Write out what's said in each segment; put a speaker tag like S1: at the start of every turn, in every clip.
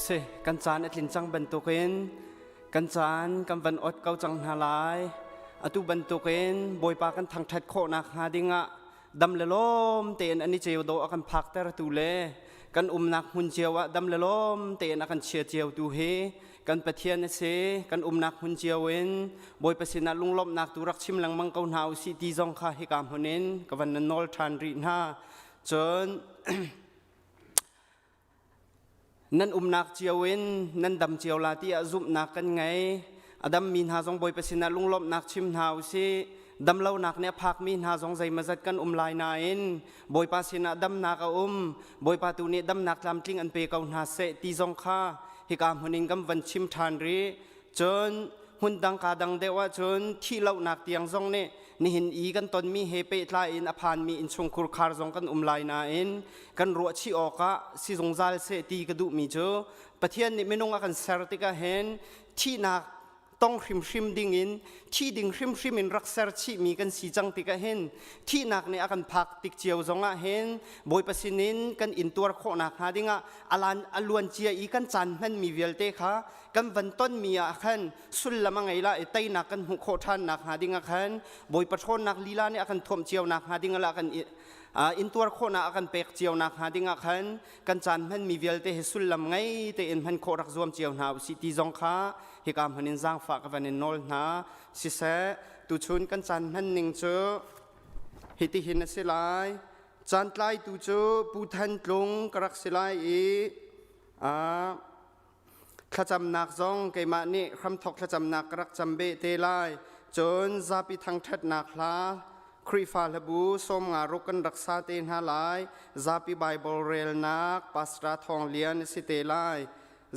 S1: Si, kan caan a tlin cang bantukin kan caan kan van ot ko cang hna lai. Atu bantukin Bawipa kan thangṭhat khawhnak hnga dingah dam le lawm tein an i ceu dawh a kan phaktertu le kan umnak hmun cio ah dam le lawm tein a kan chia cio tu hi kan Pathian a si. Kan umnak hmun cio in Bawipa sinah lunglawmhnak tu rak chim lengmang ko hna usih ti zong kha hika hmun in ka van nan nawl ṭhan rih hna. Cun nan umnak cio in nan dam cio la tiah zumhnak kan ngei. A dammi hna zong Bawipa sinah lunglawmhnak chim hna usih. Damlonak nih a phakmi hna zong zeimazat kan um lai nain Bawipa sinah damnak a um. Bawipa tu nih damnak tlamtling an pe ko hna seh ti zong kha hika hmun in kan van chim ṭhan rih. Cun hmun dang ka dang deuh ahcun thihlohnak tiang zong nih nihin i kan tonmi he pehtlai in a phanmi innchungkhur khar zong kan um lai nain kan ruahchih awkah si zungzal seh ti ka duhmi cu Pathian nih minung a kan ser tikah hin thihnak tong hrimhrim dingin thi ding hrimhrim in rak ser chihmi kan si cang tikah hin thihnak nih a kan phak tik cio zongah hin Bawipa sinin kan intuar khawhnak hnga dingah alan a luan cia i kan caan hmanmi vialte kha kan van tonmi ah khan sullam a ngei la i teinak kan hmuh khawh ṭhan nak hnga ding ah khan Bawipa ṭhawnnak lila nih a kan thuamh cio nak hnga ding ah kan intuar khawhnak a kan pek cio nak hnga ding ah khan kan caan hmanmi vialte hi sullam ngei tein hman khawh rak zuam cio hna usih ti zong kha hika hmun in zaangfah ka van in nawl hna. Siseh, tuchun kan caan hman ning cu hitihin a si lai. Caan tlaitu cu Pu Than Tlung ka rak si lai i thlacamnak zong keimah nih hramthok thlacamnak ka rak cam beh te lai. Cun zapi thangṭhatnak hla Khrihfa hlabu 50 ruk kan rak sa te hna lai. Zapi Bible relnak Pastor Thawng Lian a si te lai.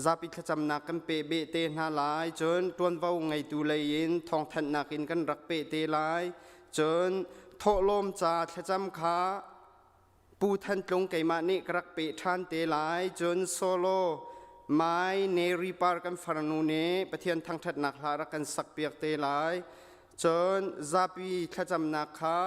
S1: Zapi thlacamnak kan peh beh te hna lai. Cun ṭuanvo ngeitu lei in thawngthanhnak in kan rak peh te lai. Cun thawhlawm ca thlacam kha Pu Than Tlung keimah nih ka rak peh ṭhan te lai. Cun solo Mai Neri Par kan farnu nih Pathian thangṭhatnak hla rak kan sakpiak te lai. Cun zapi thlacamnak kha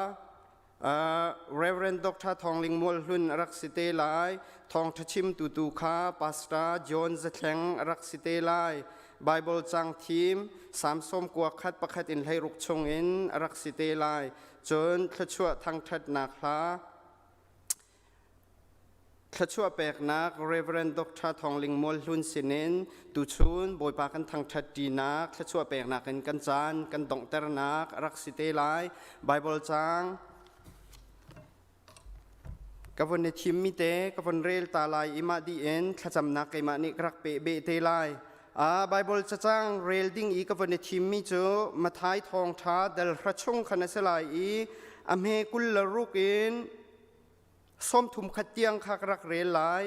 S1: Reverend Dr. Thawng Ling Mual Hlun a rak si te lai. Thawngṭha chimtu tu kha Pastor John Zathleng a rak si te lai. Bible cang thim Samsom kua khat pakhat in 16 chungin a rak si te lai. Cun thluachuah thangṭhatnak hla Thluachuah peknak Reverend Dr. Thawng Ling Mual Hlun sinin tuchun Bawipa kan thangṭhat ṭinak thluachuah peknak in kan caan kan donghternak a rak si te lai. Bible caang ka von i thimmi te ka von rel ta lai i mah dih in thlacamnak keimah nih ka rak peh beh te lai. Bible cacang rel ding i ka von i thimmi cu Matthai thawngṭha dal hra chung khan a si lai i a hme 26 in 30 khat tiang kha ka rak rel lai.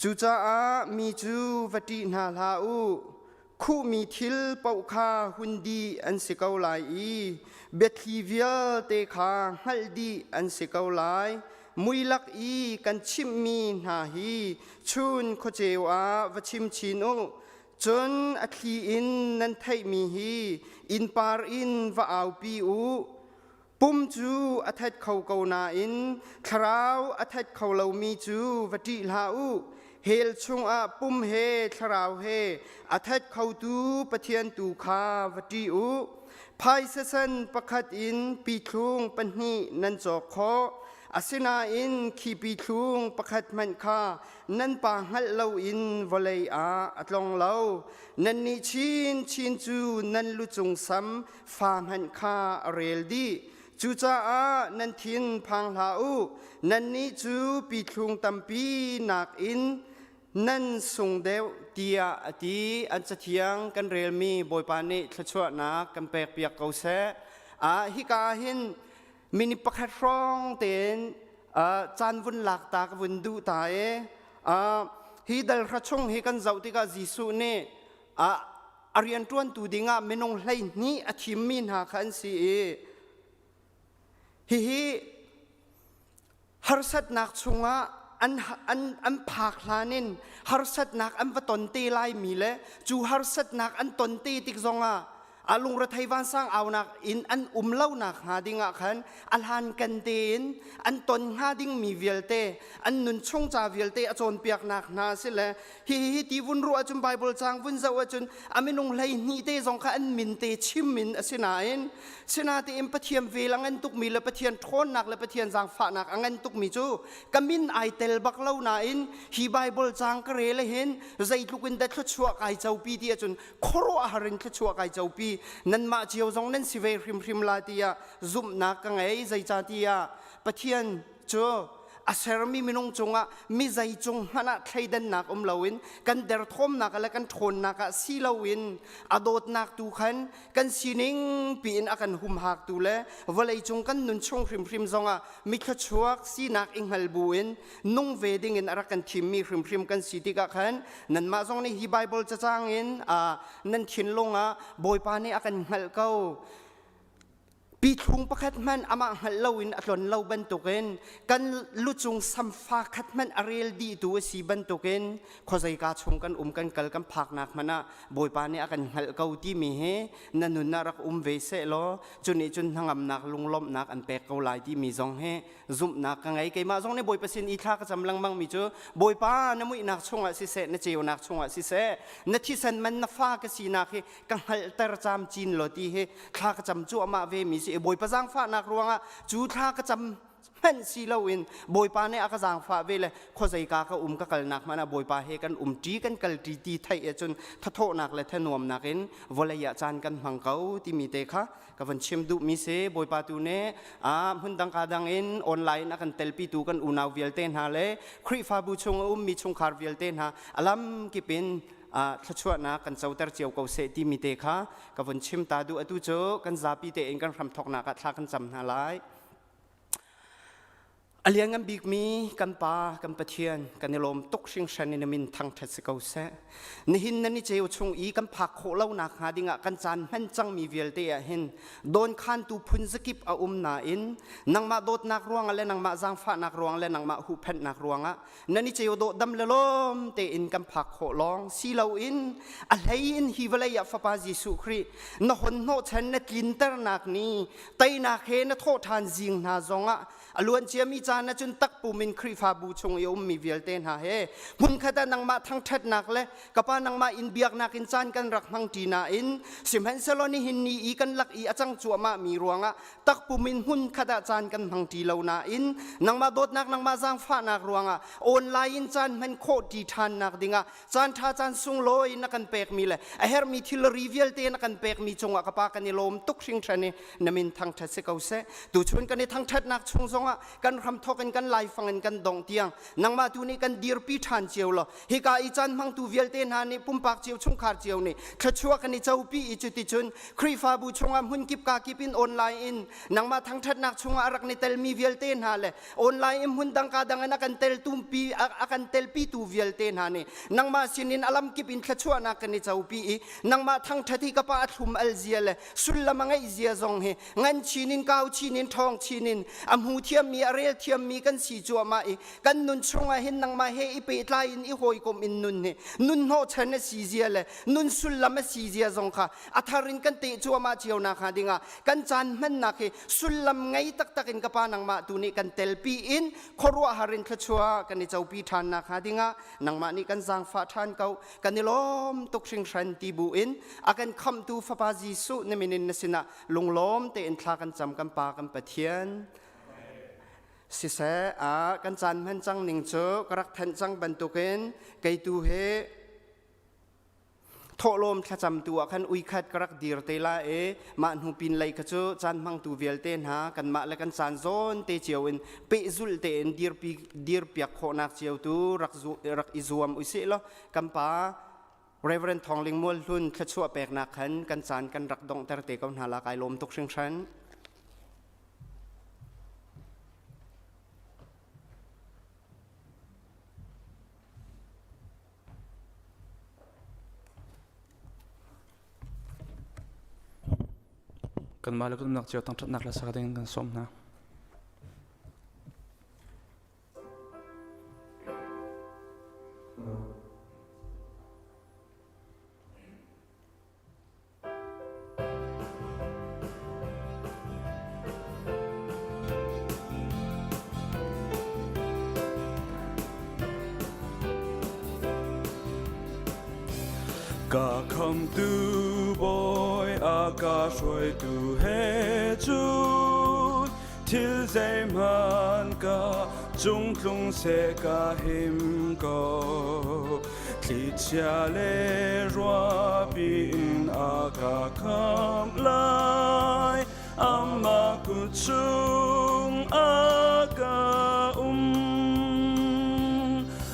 S1: Cucaah mi cu va ṭih hna hlah u. Khuhmi thil paoh kha hun dih an si ko lai i biathli vialte kha hngalh dih an si ko lai. Muilak i kan chimhmi hna hi chun khuaceu ah va chim chin u. Cun a thli in nan theihmi hi innpar in va aupi u. Pum cu a that kho ko nain thlarau a that kho lomi cu va ṭih hlah u. Hell chungah pum he thlarau he a that khotu Pathian tu kha va ṭih u. Phaisa san pakhat in pithlung pahnih nan cawk khawh. Asinain khi pithlung pakhat hmanh kha nan pa hngalh loin vawlei ah a tlong lo. Nannih chinchin cu nan lu cung sam fa hmanh kha a rel dih. Cucaah nan thin phang hlah u. Nannih cu pithlung tampi nakin nan sung deuh tiah a ti. An cathiang kan relmi Bawipa nih thluachuahnak kan pekpiak ko seh. Hika ah hin minute pakhat hrawng tein caan vun lak ta ka vun duh ta i hi dal hra chung hi kan zoh tikah Jesuh nih a rianṭuantu dingah minung 12 a thimmi hna kha an si i hihi harsatnak chungah an phak hlan in harsatnak an va ton te laimi le cu harsatnak an ton te tik zongah. A lungrethei vansang aunak in an um lonak hnga ding ah khan a hlankan tein an ton hnga dingmi vialte an nun chung ca vialte a cawnpiaknak hna si le hi hi ti vun ruah ahcun Bible caang vun zoh ahcun a minung 12 te zong kha an min te chim in a si nain sinatein Pathian vel a ngan tukmi le Pathian ṭhawnnak le Pathian zaangfahnak a ngan tukmi cu ka min ai tel bak lo nain hi Bible caang ka rel hin zeitluk in dah thluachuah kai copi ti ahcun khuaruahhar in thluachuah kai copi nanmah cio zong nan si ve hrimhrim la tiah zumhnak ka ngei. Zeicahtiah Pathian cu a sermi minung cungah mi zei cung hmanh ah thleidannak um loin kan derthawmnak le kan ṭhawnnak ah si loin a dawtnak tu khan kan sining piin a kan humhaktu le vawleicung kan nun chung hrimhrim zongah mi thluachuak sinak i hngal buin nung ve dingin a rak kan thimmi hrimhrim kan si tikah khan nanmah zong nih hi Bible cacang in nan thinlung ah Bawipa nih a kan hngalh ko. Pithlung pakhat hmanh amah hngalh loin a tlon lo bantukin kan lucung samfa khat hmanh a rel dihtu a si bantukin khuazeika chung kan um kan kal kan phaknak hmanh ah Bawipa nih a kan hngalh ko timi hi na nun ah rak um ve seh law cu nih cun hnangamnak lunglawmhnak an pek ko lai timi zong hi zumhnak ka ngei. Keimah zong nih Bawipa sin i thla ka cam lengmang mi cu Bawipa, na muihnak chungah siseh, na ceunak chungah siseh, na thisen man na fa ka sinak hi ka hngalhter camcin law ti hi thla ka cam cuahmah ve mi si. Bawipa zaangfahnak ruangah cu thla ka cam hmanh si loin Bawipa nih a ka zaangfah ve le khuazeika ka um ka kalnak hmanh ah Bawipa he kan um ṭi kan kal ṭi ti theih ahcun thathawhnak le thanuamnak in vawlei ah caan kan hmang ko timi te kha ka van chim duhmi si. Bawipa tu nih a hmun dang ka dang in online a kan telpitu kan unau vialte hna le Khrihfabu chung a ummi chungkhar vialte hna a lam kip in thluachuahnak kan coter cio ko seh timi te kha ka vun chim ta duh. Atu cu kan zapi tein kan hramthawknak ah thla kan cam hna lai. A lianngan bikmi kan Pa, kan Pathian, kan i lawm tuk hringhran in na min thangṭhat si ko seh. Nihin nan i ceu chung i kan phak khawh lonak hnga dingah kan caan hman cangmi vialte ah hin dawnkhantu phun zakip a um nain nangmah dawtnak ruangah le nangmah zaangfahnak ruang le nangmah huhphenhnak ruangah nan i ceu dawh dam le lawm tein kan phak khawh lawng si loin a hlei in hi vawlei ah Fapa Jesuh Khrih na hon hnawhchan na tlinternak ni teinak he na thawh ṭhan zing hna zongah a luan ciami caan ahcun takpum in Khrihfabu chung i a ummi vialte hna he hmunkhat ah nangmah thangṭhatnak le ka Pa nangmah in biaknak in caan kan rak hmang ṭi nain sihmanhsehlaw nihin ni i kan lak i a cang cuahmahmi ruangah takpum in hmunkhat ah caan kan hmang ṭi lo nain nangmah dawtnak nangmah zaangfahnak ruangah online in caan hman khawh ṭi ṭhannak dingah caan ṭha caan sunglawi na kan pekmi le a herhmi thilri vialte na kan pekmi cungah ka Pa kan i lawm tuk hringhran i na min thangṭhat si ko seh. Tuchun kan i thangṭhatnak chung zongah kan hramthawk in kan laifang in kan dongh tiang nangmah tu nih kan dirpi ṭhan cio law hika i caan hmangtu vialte hna nih pumpak cio chungkhar cio nih thluachuah kan i copi i cuticun Khrihfabu chungah hmunkip ka kip in online in nangmah thangṭhatnak chungah a rak ni telmi vialte hna le online in hmun dang ka dang in a kan teltumpi a kan telpitu vialte hna nih nangmah sinin a lamkip in thluachuahnak kan i copi i nangmah thangṭhat hi ka pa a thlum al zia le sullam a ngeih zia zong hi ngan chin in kau chin in ṭhawng chin in a hmu thiammi a rel thiammi kan si cuahmah i kan nun chungah hin nangmah he i pehtlai in i hawikom in nun hi nun hnawhchan a si zia le nun sullam a si zia zong kha a thar in kan teh cuahmah cio nak hnga dingah kan caan hmannak hi sullam ngei taktak in ka pa nangmah tu nih kan telpi in khuaruahhar in thluachuah kan i copi ṭhan nak hnga dingah nangmah nih kan zaangfah ṭhan ko. Kan i lawm tuk hringhran ti bu in a kan khamhtu Fapa Jesuh na min in na sinah lunglawm tein thla kan cam kan Pa kan Pathian. Siseh, a kan caan hman cang ning cu ka rak thanh cang bantukin kei tu hi thawhlawm thlacamtu ah khan uikhat ka rak dir te la i mah hnu pin lei kha cu caan hmangtu vialte hna kanmah le kan caan zawn te cio in pehzulh tein dirpi dirpiak khawhnak cio tu rak rak i zuam usih law kan pa Reverend Thawng Ling Mual Hlun thluachuah peknak khan kan caan kan rak donghter te ko hna la. Kai lawm tuk hringhran.
S2: Kanmah le kan umnak cio thangṭhatnak le sak ding kan sawm hna.
S3: Ka khamtu bawi a ka hruaitu he cun thil zeihmanh ka cung tlung seh ka him ko. Thlichia le ruahpi in a ka khamh lai. Amah kut chung a ka um.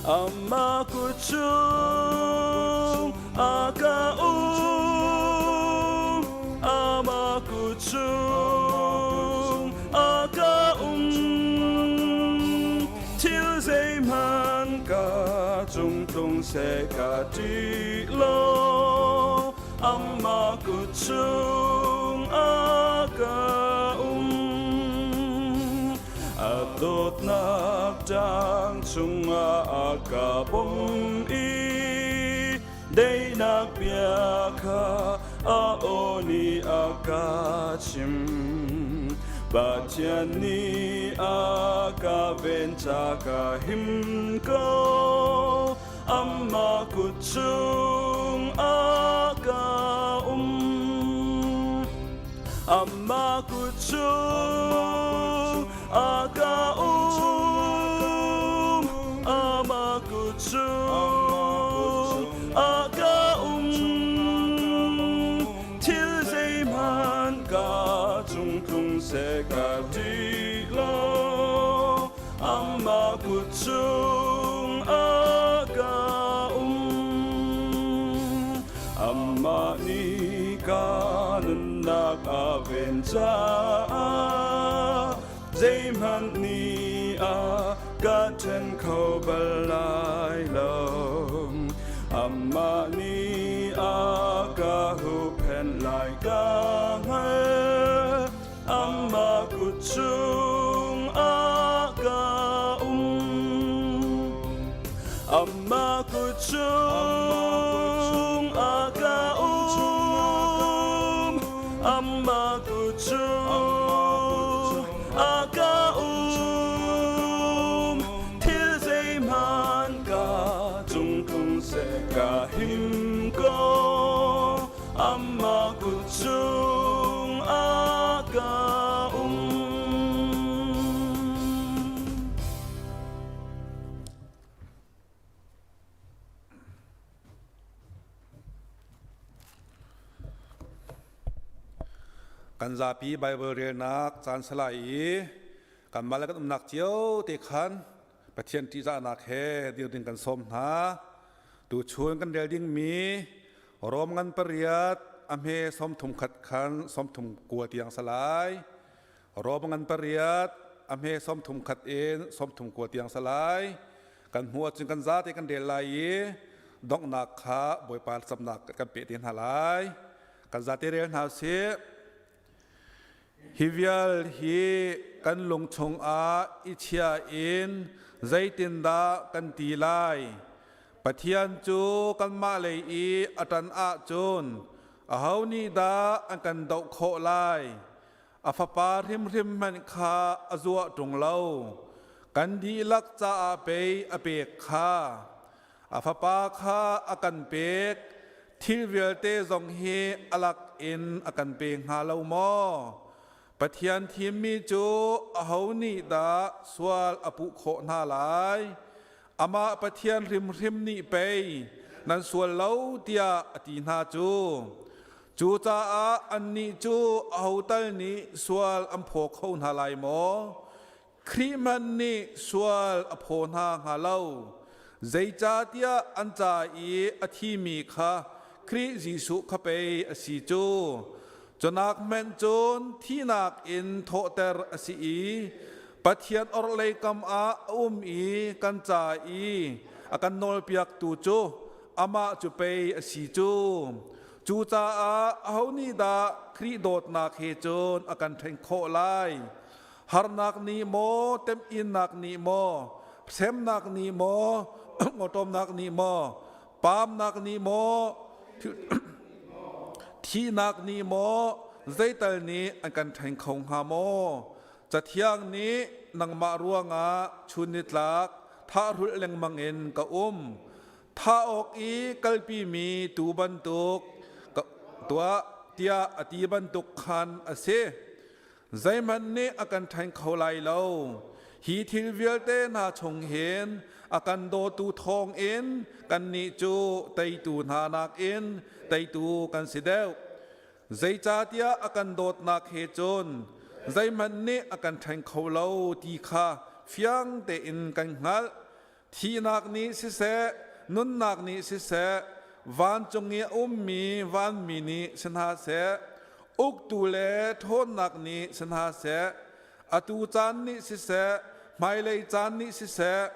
S3: Amah kut chung a ka um. Amah kut chung a ka um. Thil zeihmanh ka cung tlung seh ka ṭih lo. Amah kut chung a ka um. A dawtnak ṭang chungah a ka bawmh i daihnak bia kha a aw nih a ka chim. Pathian nih a ka ven ca ka him ko. Amah kut chung a ka um. Amah kut chung a ka um. Amah kut chung a ka um. Thil zeihmanh ka cung tlung seh ka ṭih lo. Amah kut chung a ka um. Amah nih ka nunnak a ven caah zeihmanh nih a ka ṭhen kho bal lai lo. Amah nih a ka huhphenh lai ka hngalh. Amah kut chung ah ka um. Amah kut chung ah ka um. Amah kut chung ah ka um. Thil zeihmanh ka cung tlung seh ka him ko. Amah kut chung ah ka um.
S4: Kan zapi Bible relnak caan salai i kanmah le kan umnak cio te khan Pathian ṭihzahnak he dir ding kan sawm hna. Tuchun kan rel dingmi Rom ngan pariat a hme 31 khan 39 tiang salai. Rom ngan pariat a hme 31 in 39 tiang salai. Kan hmu ahcun kan zate kan rel lai i donghnak kha Bawipa camnak kan pe te hna lai. Kan zate rel hna usih. Hi vial hi kan lung chungah i chia in zeitindah kan ti lai? Pathian cu kanmah lei i a ṭan ahcun aho nih dah an kan doh khawh lai? A Fapa hrimhrim hmanh kha a zuah ṭung lo. Kan dihlak caah pei a pek kha. A Fapa kha a kan pek. Thil vialte zong hi a lak in a kan pe hnga lo maw? Pathian thimmi cu aho nih dah sual a puh khawh hna lai? Amah Pathian hrimhrim nih pei nan sual lo tiah a ti hna cu. Cucaah annih cu aho tal nih sual an phaw kho hna lai maw? Khrih hmanh nih sual a phaw hna hnga lo. Zeicahtiah an ca i a thimi kha Khrih Jesuh kha pei a si cu. Cunak hmanh cun thihnak in thawhter a si i Pathian orhlei kam ah a um i kan ca i a kan nawlpiaktu cu amah cu pei a si cu. Cucaah aho nih dah Khrih dawtnak he cun a kan ṭhen khawh lai? Harnak nih maw, temhinnak nih maw, hremnak nih maw, ngawṭawmnak nih maw, paamnak nih maw, thihnak nih maw, zeital nih an kan ṭhen kho hnga maw? Cathiang nih nangmah ruangah chun nitlak thahhrulh lengmang in ka um. Thah awk i kalpimi tuu bantuk tuah tiah a ti bantuk khan a si. Zeihmanh nih a kan ṭhen kho lai lo. Hi thil vialte hna chung hin a kan dawtu thawngin kannih cu teitu hna nakin teitu kan si deuh. Zeicahtiah a kan dawtnak he cun zeihmanh nih a kan ṭhen kho lo ti kha fiang tein kan hngalh. Thihnak nih siseh, nunnak nih siseh, vancung i a ummi vanmi nih si hna seh, uktu le ṭhawnnak nih si hna seh, atu caan nih siseh, hmailei caan nih siseh,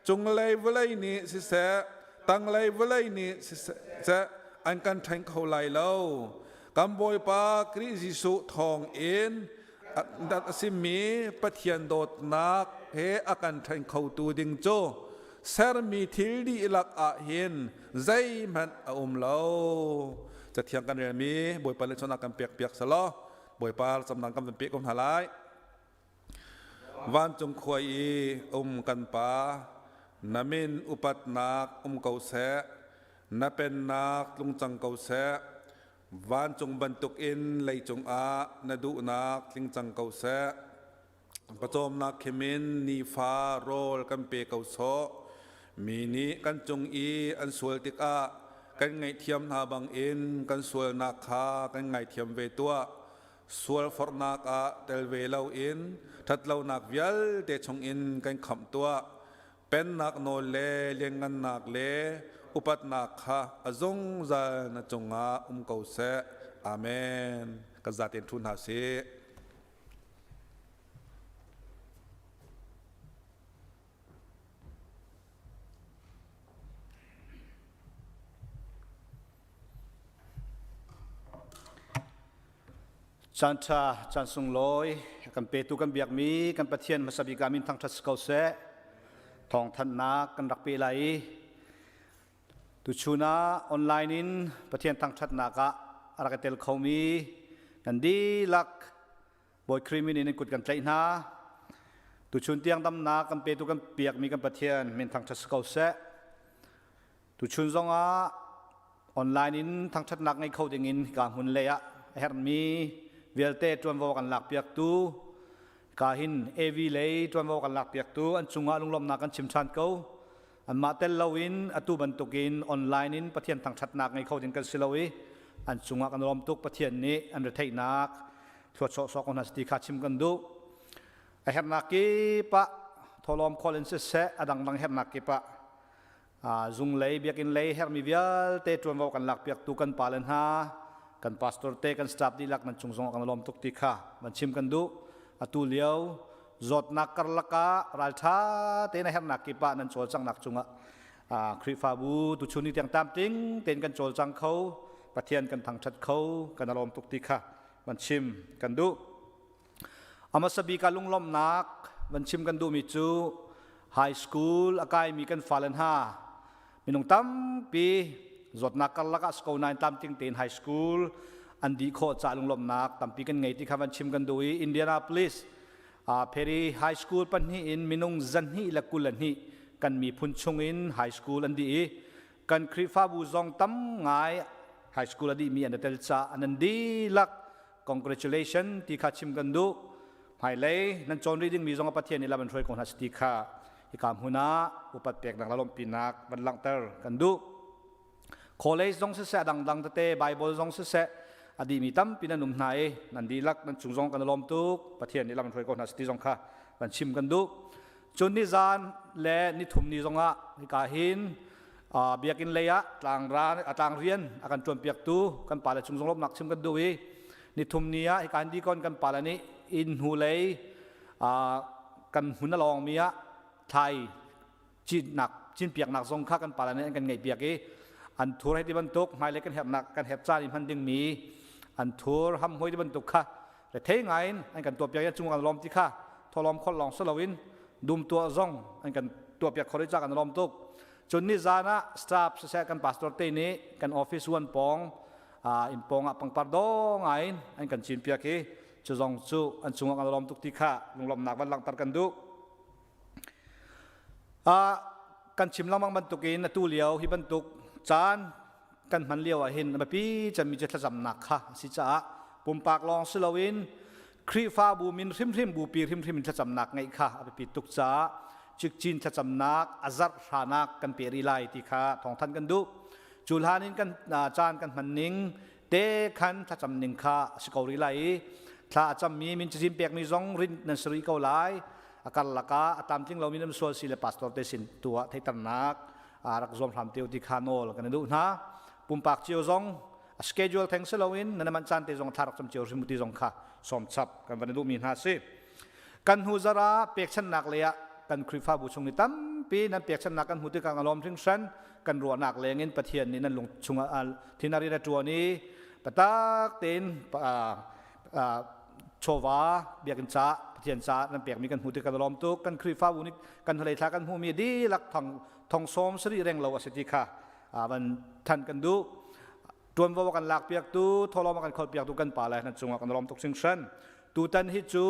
S4: cunglei vawlei nih siseh, tanglei vawlei nih siseh, an kan ṭhen kho lai lo. Kan Bawipa Khrih Jesuh thawng in a simi Pathian dawtnak he a kan ṭhen khotu ding cu sermi thil dihlak ah hin zeihmanh a um lo. Cathiang kan relmi Bawipa nih chawnak kan pek piak selaw Bawipa camnak kan van pek ko hna lai. Vancung khua i um kan Pa, na min upatnak um ko seh, na pennak tlung cang ko seh, Vancung bantukin leicung ah na duhnak tling cang ko seh. Pawcawmnak khimin nifa rawl kan pe ko sawh. Mi nih kan cung i an sual tikah kan ngaihthiam hna bangin kan sualnak kha kan ngaithiam ve tuah. Sual forhnak ah tel ve loin ṭhatlonak vialte chungin kan khamh tuah. Pennak nawl le lianngannak le upatnak kha a zungzal na cungah um ko seh. Amen. Kan zaten ṭhu hna sih.
S5: Caan ṭha, caan sunglawi kan petu kan biakmi kan Pathian hmasa bik ah min thangṭhat si ko seh. Thawngthanhnak kan rak pe lai i tuchun ah online in Pathian thangṭhatnak ah a rak i tel khomi kan dihlak Bawi Khrih min in kut kan tlaih hna. Tuchun tiang damnak kan petu kan piakmi kan Pathian min thangṭhat si ko seh. Tuchun zongah online in thangṭhatnak ngei kho dingin hika hmun lei ah a herhmi vialte ṭuanvo kan lakpiaktu ka hin AV lei ṭuanvo kan lakpiaktu an cungah lunglawmhnak kan chim ṭhan ko. Anmah tel loin atu bantukin online in Pathian thangṭhatnak ngei kho ding kan si lo i an cungah kan lawm tuk. Pathian nih an retheihnak thluachuah sawk ko hna ti kha chim kan duh. A herhnak kip ah thawhlawm khawl in siseh a dangdang herhnak kip ah zunglei biakinn lei herhmi vialte ṭuanvo kan lakpiaktu kan pale hna kan pastor te kan staff dihlak nan cung zong kan lawm tuk ti kha van chim kan duh. Atu lio zawtnak karlak ah ralṭha tein a herhnak kip ah nan cawlcanghnak cungah Khrihfabu tuchun ni tiang tamting tein kan cawlcang kho, Pathian kan thangṭhat kho, kan lawm tuk ti kha van chim kan duh. A hmasa bik ah lunglawmhnak van chim kan duhmi cu high school a kaimi kan fale hna minung tampi zawtnak karlak ah si ko nain tlamtling tein high school an dih khawh caah lunglawmhnak tampi kan ngei ti kha van chim kan duh i Indianapolis Perry High School pahnih in minung 222 kan miphun chungin high school an dih i kan Khrihfabu zong tam ngai high school a dihmi an i tel caah an dihlak congratulation ti kha chim kan duh. Hmailei nan cawn rih dingmi zong Pathian nih lam an hruai ko hna si ti kha hika hmun ah upat peknak le lawmhpinak van langhter kan duh. College zong siseh dangdang tete Bible zong siseh a dihmi tampi nan um hna i nan dihlak nan cung zong kan i lawm tuk. Pathian nih lam an hruai ko hna si ti zong kha van chim kan duh. Cun nizan le nithum ni zongah hika hin biakinn lei ah tlangra tlang rian a kan ṭuanpiaktu kan pale cung zong lawmhnak chim kan duh i nithum ni ah hika hin dikon kan pale nih inn hnu lei kan hmun a lawngmi ah thlai cinnak cinpiaknak zong kha kan pale nih an kan ngeihpiak i an thur hei ti bantuk hmailei kan herhnak kan herh caan i hman dingmi an thur hamhoi ti bantuk kha rethei ngai in an kan tuahpiak i cung kan lawm ti kha thawlawm khol lawng si loin dum tuah zong an kan tuahpiak kho ca kan lawm tuk. Cun ni zan ah staff siseh kan pastor te nih kan office wan pawng inn pawng ah pangpar dawng ngai in an kan cin piak i cu zong cu an cungah kan lawm tuk ti kha lunglawmhnak van langhter kan duh. Kan chim lengmang bantukin atu lio hi bantuk caan kan hman lio ah hin a biapi cemmi cu thlacamnak kha a si caah pumpak lawng si loin Khrihfabu min hrimhrim bupi hrimhrim in thlacamnak ngeih kha a biapi tuk caah cikcin thlacamnak a zarh hranak kan pe rih lai ti kha thawngthanh kan duh. Cu hlan in kan caan kan hman ning te khan thlacam ning kha a si ko rih lai i thla a cammi min cazin pekmi zong rin nan si rih ko lai. A karlak ah a tlamtling lomi nan sual si le pastor te sin tu ah theihternak rak zuam hram te ti kha nawl kan duh hna. Pumpak cio zong a schedule theng si loin nan man caan te zong thla rak cam cio hrim ti zong kha sawm chap kan van duh mi hna si. Kan hnu zara pekchannak lei ah kan Khrihfabu chung ni tampi nan pekchannak kan hmu tikah kan lawm hringhran. Kan ruahnak lengin Pathian nih nan lung chungah thinari na ṭuan i patak tein chawva biakinn ca Pathian ca nan pekmi kan hmu tik kan lawm tuk. Kan Khrihfabu nih kan hnulei thla kan hmuhmi dihlak thong thong sawm sarih reng lo a si ti kha van than kan duh. Tuanvo kan lak piaktu tholom kan khol piaktu kan pa le nan cungah kan lawm tuk hringhran. Tutan hi cu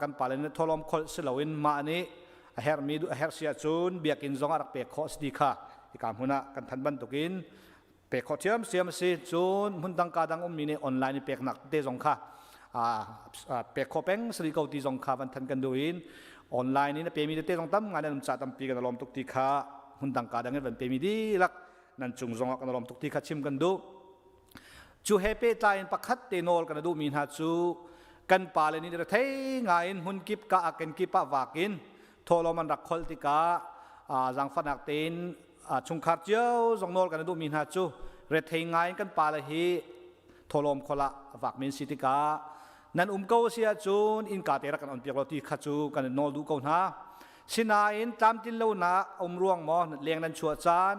S5: kan pa le tholom khol si loin mah nih a herhmi a herh si ahcun biakinn zong ah rak pek khawh si ti kha hika hmun ah kan than bantukin pek khawh ṭhiamsiam a si. Cun hmun dang ka dang ummi nih online i peknak te zong kha pek khawh peng sari ko ti zong kha van than kan duh in online in a pemi tete zong tam ngai nan um ca tampi kan lawm tuk ti kha hmun dang ka dang in van pemi dihlak nan cung zong ah kan lawm tuk ti kha chim kan duh. Cu he pehtlai in pakhat te nawl kan duhmi hna cu kan pale nih rethei ngai in hmun kip ka ah kenkip ah vak in thawhlawm an rak kholh tikah zaangfahnak tein chungkhar cio zong nawl kan duhmi hna cu rethei ngai in kan pale hi thawhlawm kholh ah vak min si tikah nan um ko si ahcun innka te rak kan on piak lo ti kha cu kan nawl duh ko hna. Sinain tlamtlin lonak um ruang maw leng nan chuah caan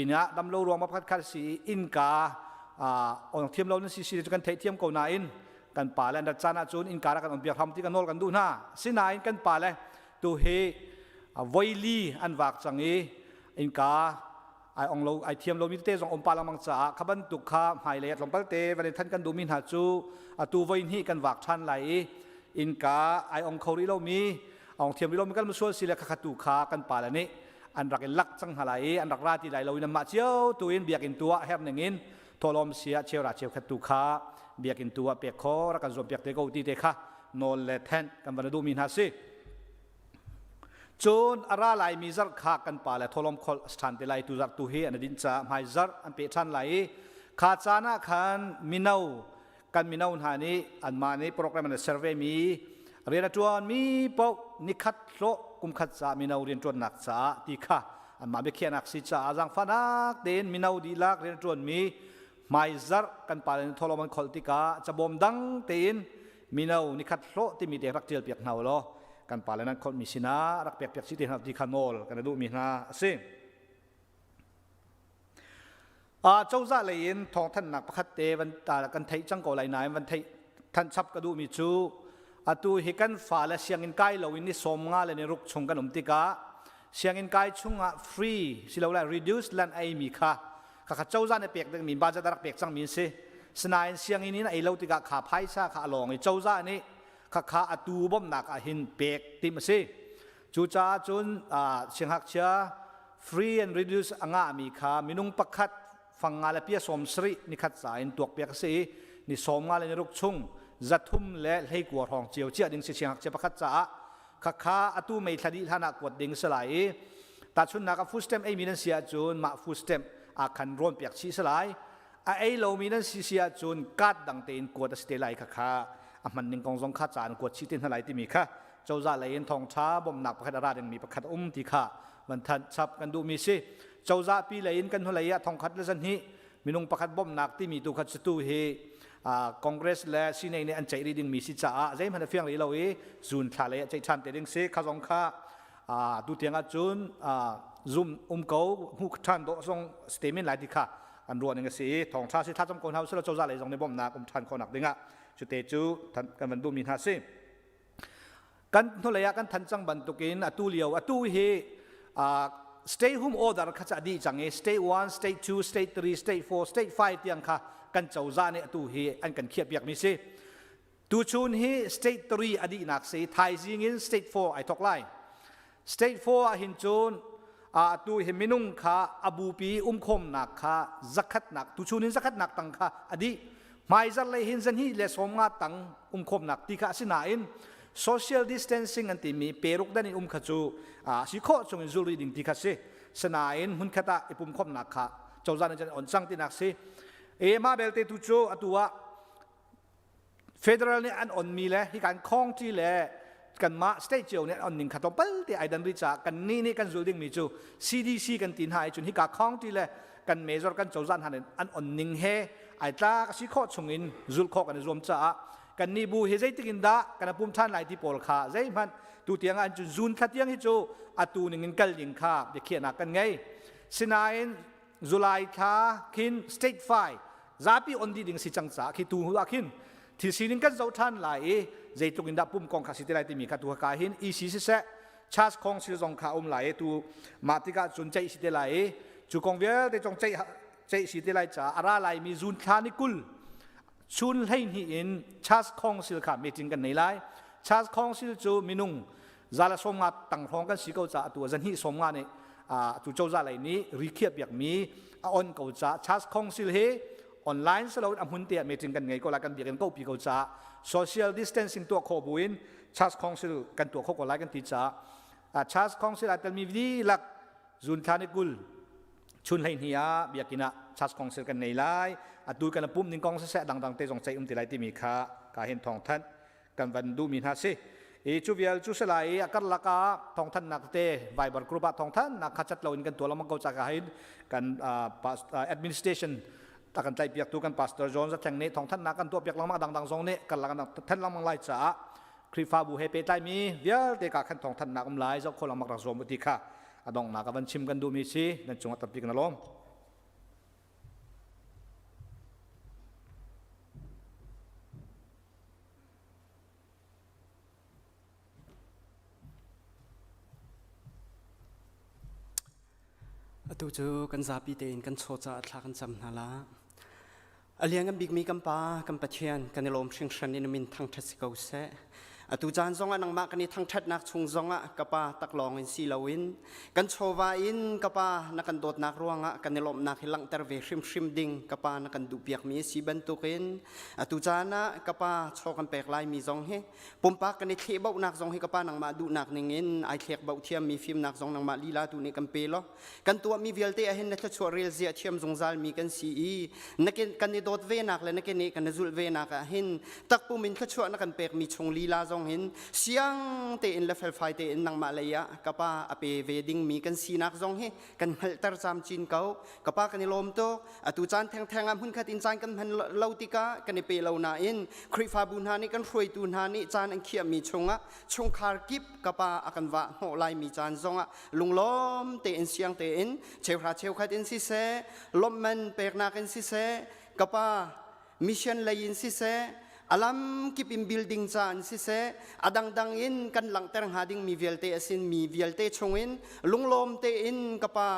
S5: inn ah damlo ruang ma pakhat khat si i innka on thiam lo nan si si cu kan theih thiam ko nain kan pa le an rat caan ahcun innka rak kan on piak hram ti kan nawl kan duh hna. Sinain kan pa le tu hi voili an vak cang i innka ai ong lo ai thiam lomi tete zong um pa lengmang caah kha bantuk kha hmailei ah tlawmpal te van in than kan duhmi hna cu atu voi hnih kan vak ṭhan lai i innka ai ong kho rih lomi ong thiam rih lomi kan sual si le khakha tu kha kan pa le nih an rak in lak cang hna lai i an rak ra ti lai lo in anmah cio tu in biakinn tu ah herh ning in thawhlawm sia cheura cheukhat tu kha biakinn tu ah pek kho rak kan zuam piak te ko ti te kha nawl le thenh kan van duhmi hna si. Cun a ra laimi zarh kha kan pa le thawhlawm kholh a si ṭhan te lai. Tu zarh tu hi an i dinh caah hmai zarh an peh ṭhan lai i kha caan ah khan mino kan mino hna nih anmah nih program an ser vemi rian a ṭuanmi paoh nikhat hlawh kumkhat ca mino rianṭuannak caah ti kha anmah biakhiahnak si caah zaangfahnak tein mino dihlak rian a ṭuanmi hmaizarh kan pale nih thawhlawm an kholh tikah cabawm dang tein mino nikhat hlawh timi te rak ṭial piak hna u law kan pale nan kholhmi sinah rak pek piak si te hna ti kha nawl kan i duhmi hna a si. Cozah lei in thawngthanhnak pakhat te van kan theih cang ko lai nain van theih than chap ka duhmi cu atu hi kan fale sianginn kai loin ni 50 le ni ruk chung kan um tikah sianginn kai chungah free silole reduce lan ei mi kha khakha cozah nih pek dingmi budget a rak pek cangmi an si. Sinain sianginn in ei lo tikah kha phaisa kha a lawng i cozah nih khakha atu bawmhnak ah hin pek tim a si. Cucaah cun siangngakchia free and reduce a ngahmi kha minung pakhat fang nga le pia 70 nikhat ca in tuak piak a si i ni 50 le ni ruk chung 319 hrawng cio ciah ding si siangngakchia pakhat caah. Khakha atu mei thla dih hlan ah kuat ding si lai i tahchunhnak ah food stamp eimi nan si ahcun mah food stamp ah khan rawn piak chih si lai. A ei lomi nan si si ahcun card dang tein kuat a si te lai. Khakha a hman ning kong zong kha ca an kuat chih te hna lai timi kha cozah lei in thawngṭha bawmhnak pakhat a ra dingmi pakhat a um ti kha van thanh chap kan duhmi si. Cozah pi lei in kan hnulei ah 1200 minung pakhat bawmhnak timi tu kha tu hi Congress le Senate nih an ceih rih dingmi si caah zeihmanh a fiang rih lo i June thla lei ah ceih ṭhan te ding si. Kha zong kha tu tiang ahcun zum um ko hmu ṭhan dawh zong statement lai ti kha an ruah ning a si i thawngṭha si thlacam ko hna usih cozah lei zong nih bawmhnak um ṭhan khawhnak dingah cute cu kan van duhmi hna si. Kan hnulei ah kan than cang bantukin atu lio atu hi stay home order kha ca dih cang i state 1, state 2, state 3, state 4, state 5 tiang kha kan cozah nih atu hi an kan khiah piak mi si. Tuchun hi state 3 a dihnak si, thaizing in state 4 ai thok lai. State 4 ah hin cun Atu hi minung kha a bupi umkhawmnak kha zakhatnak tuchun in zakhatnak tang kha a dih. Hmaizarh lei hin zahnih le sawmnga tang umkhawmnak ti kha a si nain social distancing an timi peruk dan in um kha cu si khawh chung in zul rih ding ti kha si. Sinain hmunkhat ah i pumkhawmnak kha cozah nih cun on cang tinak si. E mah belte tu cu atu ah Federal nih an onmi le hi kan county le kanmah state cio nih an on ning kha tlawmpal te ai dan rih caah kannih nih kan zul dingmi cu CDC kan ti hna i cun hika county le kan major kan cozah hna nih an on ning he ai tlak a si khawh chungin zulh khawh kan i zuam caah kannih bu hi zeitik in dah kan pum ṭhan lai ti pawl kha zeihmanh tu tiang ah cun June thla tiang hi cu atu ning in kal ding kha biakhiahnak kan ngei. Sinain July thla khin state file zapi on dih ding si cang caah khi tu ah khin thil sining kan zoh ṭhan lai i zeitluk in dah pum kong kha si te lai timi kha tu ka hin EC siseh Charles Council zong kha um lai i tu mah tikah cun ceih si te lai i cu kong vialte zong ceih ceih si te lai caah a ra laimi June thla ni 20 chun 12 in Charles Council kha meeting kan nei lai. Charles Council cu minung zala 50 tang hrawng kan si ko caah atu zahnih 50 nih atu cozah lei nih rikhiah piakmi a on ko caah Charles Council hi online silo a hmun te ah meeting kan ngei ko lai, kan biakinn ko pi ko caah social distancing tuah khawh buin Charles Council kan tuah khawh ko lai kan ti caah Charles Council aa telmi dihlak June thla ni 20 chun 12 ah biakinn ah Charles Council kan nei lai. Atu kan pum ning kong siseh dangdang te zong ceih um ti lai timi kha ka hin thawng thanh kan van duhmi hna si. I cu vial cu si lai i a karlak ah thawngthannak te Viber group ah thawngthannak kha cat loin kan tuah lengmang ko ca hin kan administration a kan tlaihpiaktu kan pastor John Zatheng nih thawngthannak kan tuahpiak lengmang, dangdang zong nih karlak an thanh lengmang lai caah Khrihfabu he pehtlaimi vialte ka khan thawngthannak um lai zoh kho lengmang rak zuam u ti kha a donghnak a van chim kan duhmi si. Nan cungah tampi kan lawm.
S1: Atu cu kan zapi tein kan chaw caah thla kan cam hna la. A lian kan bikmi kan Pa, kan Pathian, kan i lawm hringhran in min thangṭhat si ko seh. Atu caan zongah nangmah kan i thangṭhatnak chung zongah ka Pa taklawng in si loin kan chawva in ka Pa na kan dawtnak ruangah kan i lawmhnak hi langhter ve hrimhrim ding ka Pa na kan duhpiakmi a si bantukin Atu caan ah ka pa chaw kan pek laimi zong hi pumpak kan i thlehbauhnak zong hi ka pa nangmah duhnak ning in ai thlekbauh thiammi fimnak zong nangmah lila tu nih kan pe law kan tuahmi vialte ahhin na thluachuah rel zia thiam zungzal mi kan si i na kan i dawt ve nak le na ke nih kan i zulh ve nak ah hin takpum in thluachuah na kan pekmi chung lila zong hin siang tein le felfai tein nangmah lei ah ka pa a pe ve dingmi kan sinak zong hi kan hngalhter camcin ko. Ka pa, kan i lawm tuk. Atu caan thengtheng ah hmunkhat in caan kan hman lo tikah kan i pe lo nain Khrihfabu hna nih kan hruaitu hna nih caan an khiahmi chungah chungkhar kip ka pa a kan vah hnawh laimi caan zongah lunglawm tein siang tein cheuhra cheukhat in siseh, lawmhman peknak in siseh, ka pa mission lei in siseh, alam kip in building ca in siseh, a dangdang in kan langhter hnga dingmi vialte a sin mi vialte chungin lunglawm tein ka pa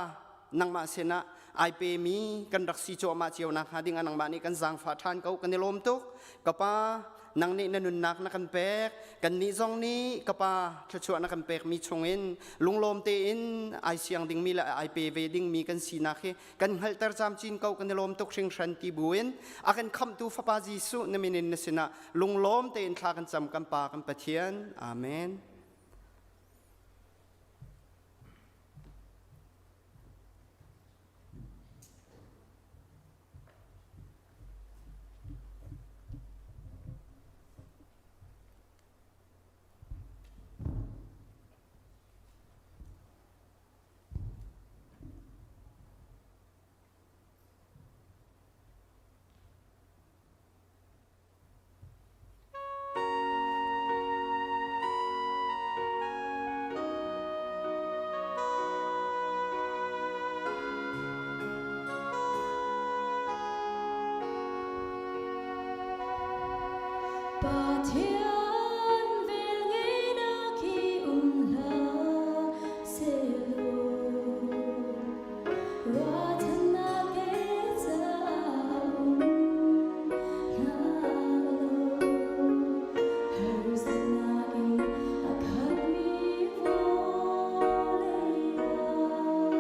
S1: nangmah sinah ai pemi kan rak si cuahmah cio nakhnga ding ah nangmah nih kan zaangfah ṭhan ko. Kan i lawm tuk. Ka pa, nang nih na nunnak na kan pek, kannih zong nih ka pa thluachuah na kan pekmi chungin lunglawm tein ai siang dingmi le ai pe ve dingmi kan sinak hi kan hngalhter camcin ko. Kan i lawm tuk hringhran ti buin a kan khamhtu Fapa Jesuh na min in na sinah lunglawm tein thla kan cam, kan Pa, kan Pathian. Amen.
S6: Pathian velngeihnak hi um hlah sehlaw, ruahchannak he caah um Harsatnak in a khatmi vawlei ah.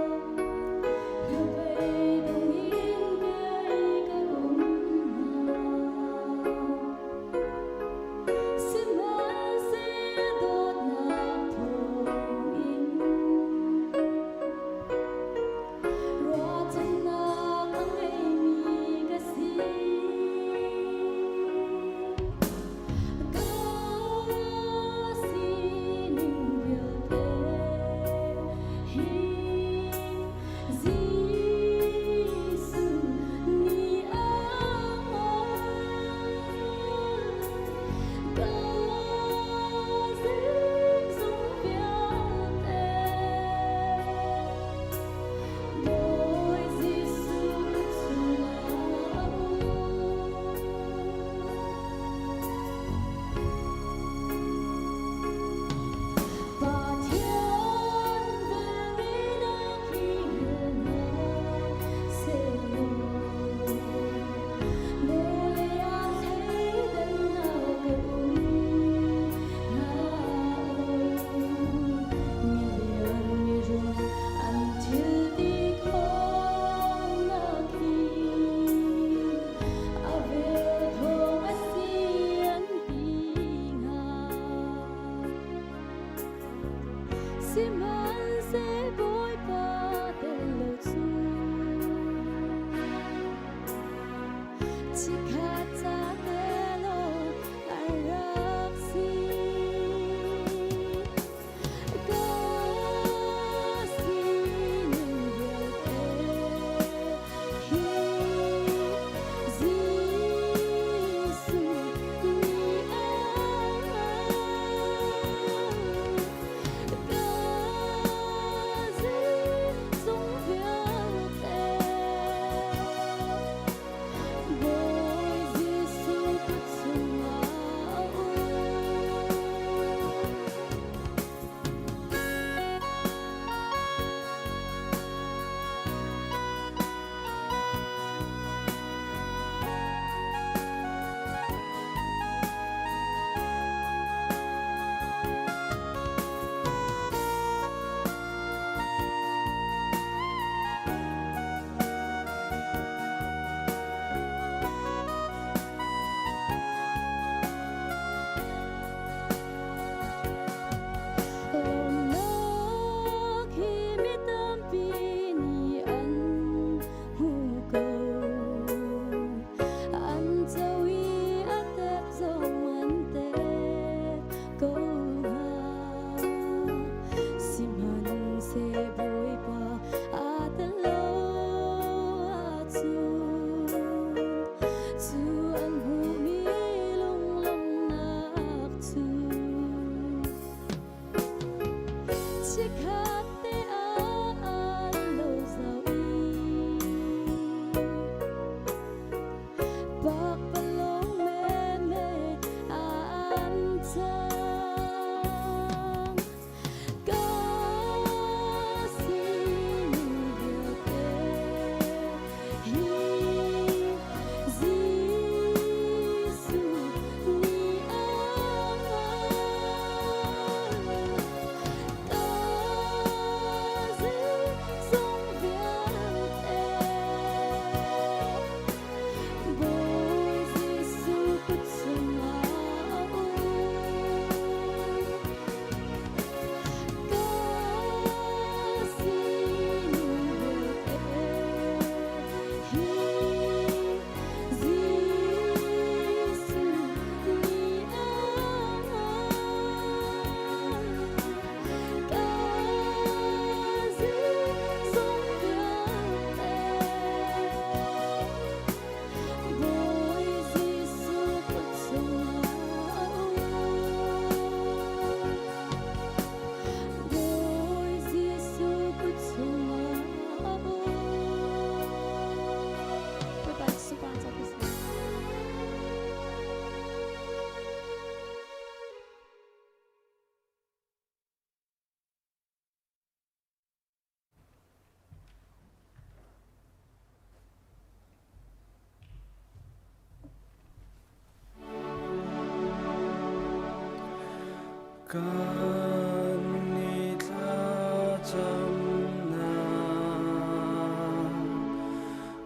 S3: Kan i thlacamnak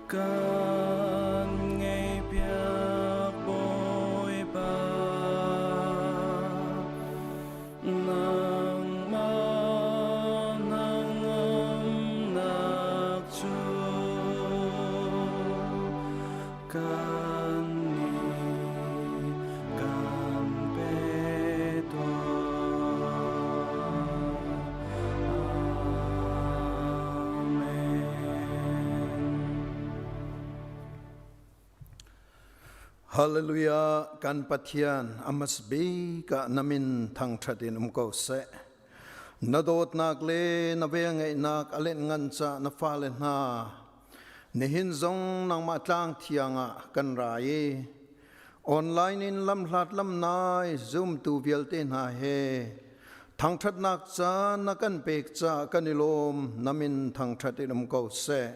S3: kan ngaihpiak Bawipa. Nangmah hnangamnak cu kan nih kan pe tuah. Amen.
S7: Hallelujah kan Pathian amas bik ah na min thangṭhat in um ko seh. Na dawtnak le na velngeihnak a lenh ngan ca na fale hna nihin zong nangmah tlang thiang ah kan ra i online in lamhlat lamnai zumtu vialte hna he thangṭhatnak caan na kan pek caah kan i lawm na min thangṭhat in um ko seh.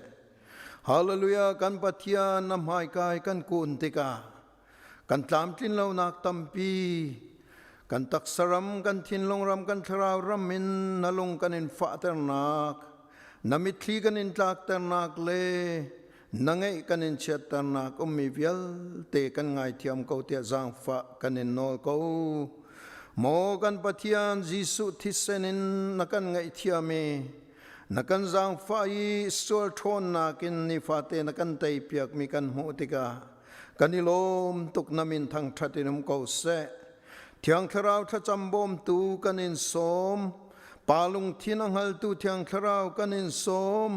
S7: Hallelujah kan Pathian na hmaikai kan kun tikah kan tlamtlin lonak tampi kan taksa ram kan thinlung ram kan thlarau ram in na lung kan in fahternak na mitthli kan in tlakternak le na ngeih kan in chiatternak ummi vialte kan ngaithiam ko tiah zaangfah kan in nawl ko maw kan Pathian Jesuh thisen in na kan ngaihthiam i Na kan zaangfah i sual ṭhawnnak in nifate na kan teipiakmi kan hmuh tikah kan i lawm tuk na min thangṭhat in um ko seh. Thiang Thlarau thlacam bawmtu kan in sawm. Pa lungthin a hngaltu Thiang Thlarau kan in sawm.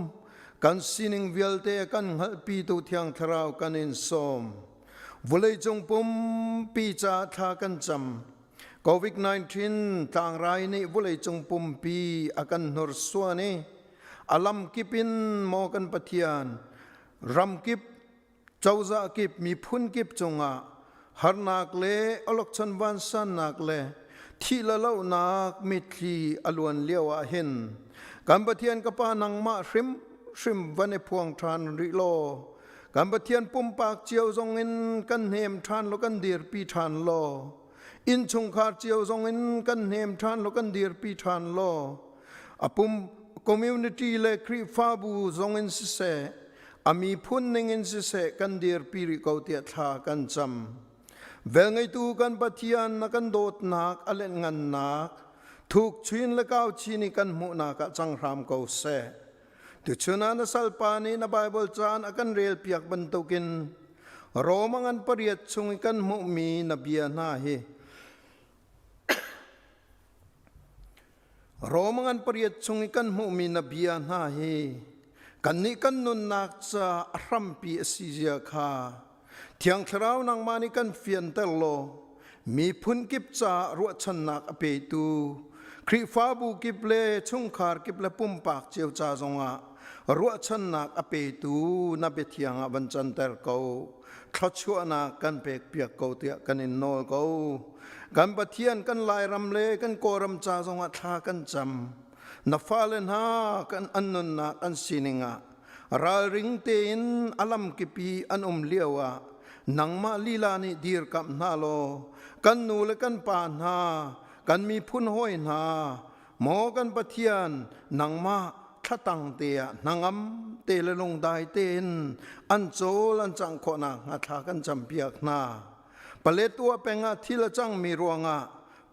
S7: Kan sining vialte a kan hngalhpitu Thiang Thlarau kan in sawm. Vawleicung pumpi caah thla kan cam. COVID-19 tlangrai nih vawleicung pumpi a kan hnursuan i a lamkip in maw kan Pathian ramkip cozah kip miphun kip cungah harnak le awlokchon vansannak le thih le lohnak mitthli a luan lio ah hin kan Pathian ka Pa nangmah hrim hrim van i phuang ṭhan rih law kan Pathian pumpak cio zong in kan hnem ṭhan law kan dirpi ṭhan law innchungkhar cio zong in kan hnem ṭhan law kan dirpi ṭhan law a pum community le Khrihfabu zong in siseh a miphun ning in siseh kan dirpi rih ko tiah thla kan cam velngeitu kan Pathian na kan dawtnak a lenhngannak thuk chin le kau chin i kan hmuhnak ah cang hram ko seh Tuchun ah na salpa nih na Baibal caan a kan relpiak bantukin Rom a ngan pariat chung i kan hmuhmi na bia hna hi Rom a ngan pariat chung i kan hmuhmi na bia hna hi kannih kan nunnak ca a hrampi a si zia kha Thiang Thlarau nangmah nih kan fianter law miphun kip caah ruahchannak a petu Khrihfabu kip le chungkhar kip le pumpak cio ca zongah ruahchannak a petu na biathiang ah van canter ko thluachuahnak kan pek piak ko tiah kan in nawl ko kan Pathian kan Lairam le kan Kawlram ca zongah thla kan cam na fale hna kan an nunnak an sining ah Ralring tein a lamkip i an um lioah nangmah lila nih dirkamh hna law kan nu le kan pa hna, kan miphun hawi hna, maw kan Pathian, nangmah thlatang te ah hnangam te le lungdai tein an cawl an cangh khawh nakhnga thla kan campiak hna. Paletwa peng ah thil a cangmi ruangah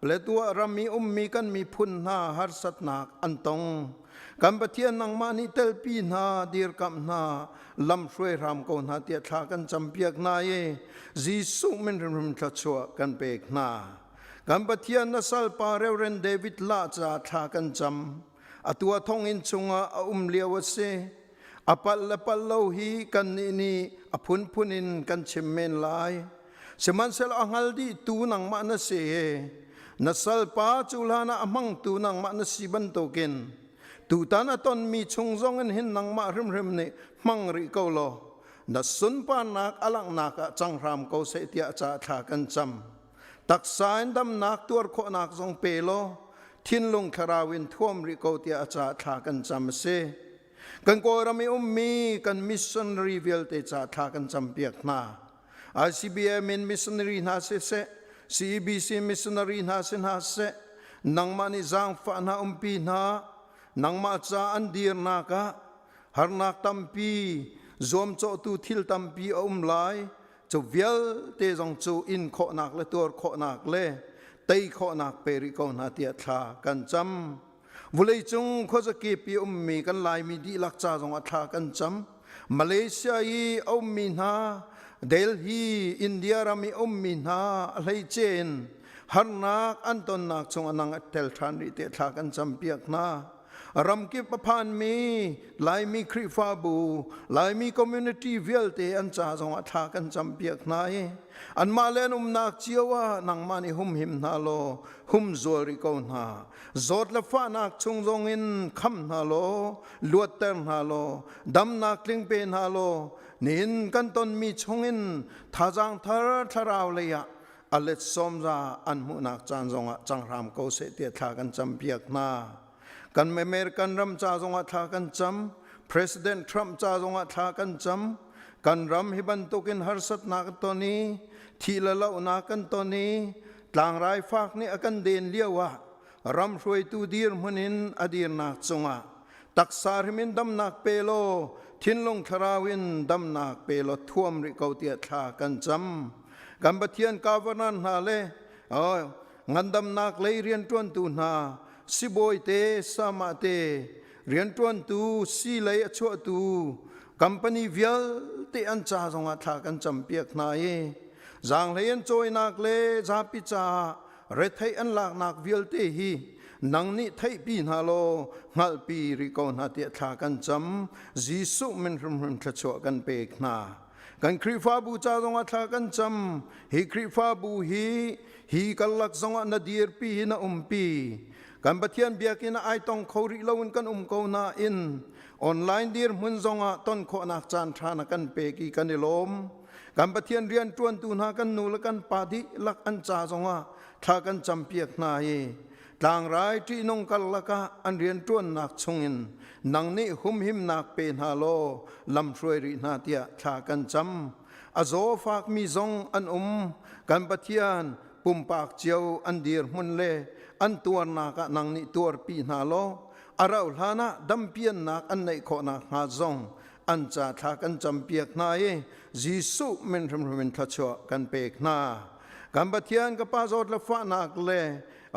S7: Paletwa ram i ummi kan miphun hna harsatnak an tong. Kan Pathian nangmah nih telpi hna, dirkamh hna, lamhruai hram ko hna tiah thla kan campiak hna i Jesuh min hrimhrim thluachuah kan pek hna. Kan Pathian na salpa Reverend David Lah ca thla kan cam. Atu a thonginn chungah a um lio a si. A palh le palh lo hi kannih nih a phunphun in kan chim men lai. Sihmanhsehlaw a hngal dihtu nangmah na si i na salpa cu hlan ah a hmangtu nangmah na si bantukin tutan a tonmi chung zong in hin nangmah hrimhrim nih hmang rih ko law na sunparnak a langhnak ah cang hram ko seh tiah ca thla kan cam. Taksa in damnak tuar khawhnak zong pe law thinlung thlarau in thuam rih ko tiah a ca thla kan cam a si. Kan Kawlram i ummi kan missionary vialte ca thla kan campiak hna. ICBM in missionary hna siseh, CEBC missionary hna si hna seh, Nangmah nih zaangfah hna umpi hna, nangmah ca an dirnak ah harnak tampi, zuamcawhtu thil tampi a um lai. Cu vialte zong cu in khawhnak le tuar khawhnak le tei khawhnak pe rih ko hna tiah thla kan cam. Vawleicung khuazakip i ummi kan Laimi dihlak ca zongah thla kan cam. Malaysia i a ummi hna, Delhi, India ram i ummi hna a hleice in harnak an tonnak chungah nang a tel ṭhan rih tiah thla kan campiak hna. Ramkip a phanmi Laimi Khrihfabu, Laimi community vialte an ca zongah thla kan campiak hna i anmah le an umnak cio ah nangmah nih humhim hna law humzual rih ko hna. Zawt le fahnak chung zongin kham hna law luatter hna law damnak tling pe hna law nihin kan tonmi chungin thazaang thar thlarau lei ah a let sawmza an hmuhnak caan zongah cang hram ko seh tiah thla kan campiak hna. Kan American ram ca zongah thla kan cam. President Trump ca zongah thla kan cam. Kan ram hi bantukin harsatnak ton i thi le lohnak kan ton i tlangrai fak nih a kan den lio ah ram hruaitu dirhmun in a dirnak cungah taksa hrim in damnak pe law thinlung thlarau in damnak pe law thuam rih ko tiah thla kan cam. Kan Pathian governor hna le ngandamnak lei rianṭuantu hna sibawi te sama te rianṭuantu si lei a chuahtu company vialte an ca zongah thla kan campiak hna i zaanghlei an cawinak le zapi caah retheih an laknak vialte hi nang nih theihpi hna law hngalhpi rih ko hna tiah thla kan cam. Jesuh min hrimhrim thluachuah kan pek hna. Kan Khrihfabu ca zongah thla kan cam. Hi Khrihfabu hi hi karlak zongah na dirpi hi na umpi. Kan Pathian biakinn ah ai tong kho rih loin kan um ko nain online dirhmun zongah ton khawhnak caan ṭha na kan pek i kan i lawm. Kan Pathian rianṭuantu hna kan nu le kan pa dihlak an ca zongah thla kan campiak hna i tlangrai ṭihnung karlak ah an rianṭuannak chungin nang nih humhimnak pe hna law lamhruai rih hna tiah thla kan cam. A zaw fakmi zong an um. Kan Pathian pumpak cio an dirhmun le an tuarnak ah nang nih tuarpi hna law a rauh hlan ah dampiannak an neih khawhnak hnga zong an ca thla kan campiak hna i Jesuh min hrimhrim in thluachuah kan pek hna. Kan Pathian ka Pa zawt le fahnak le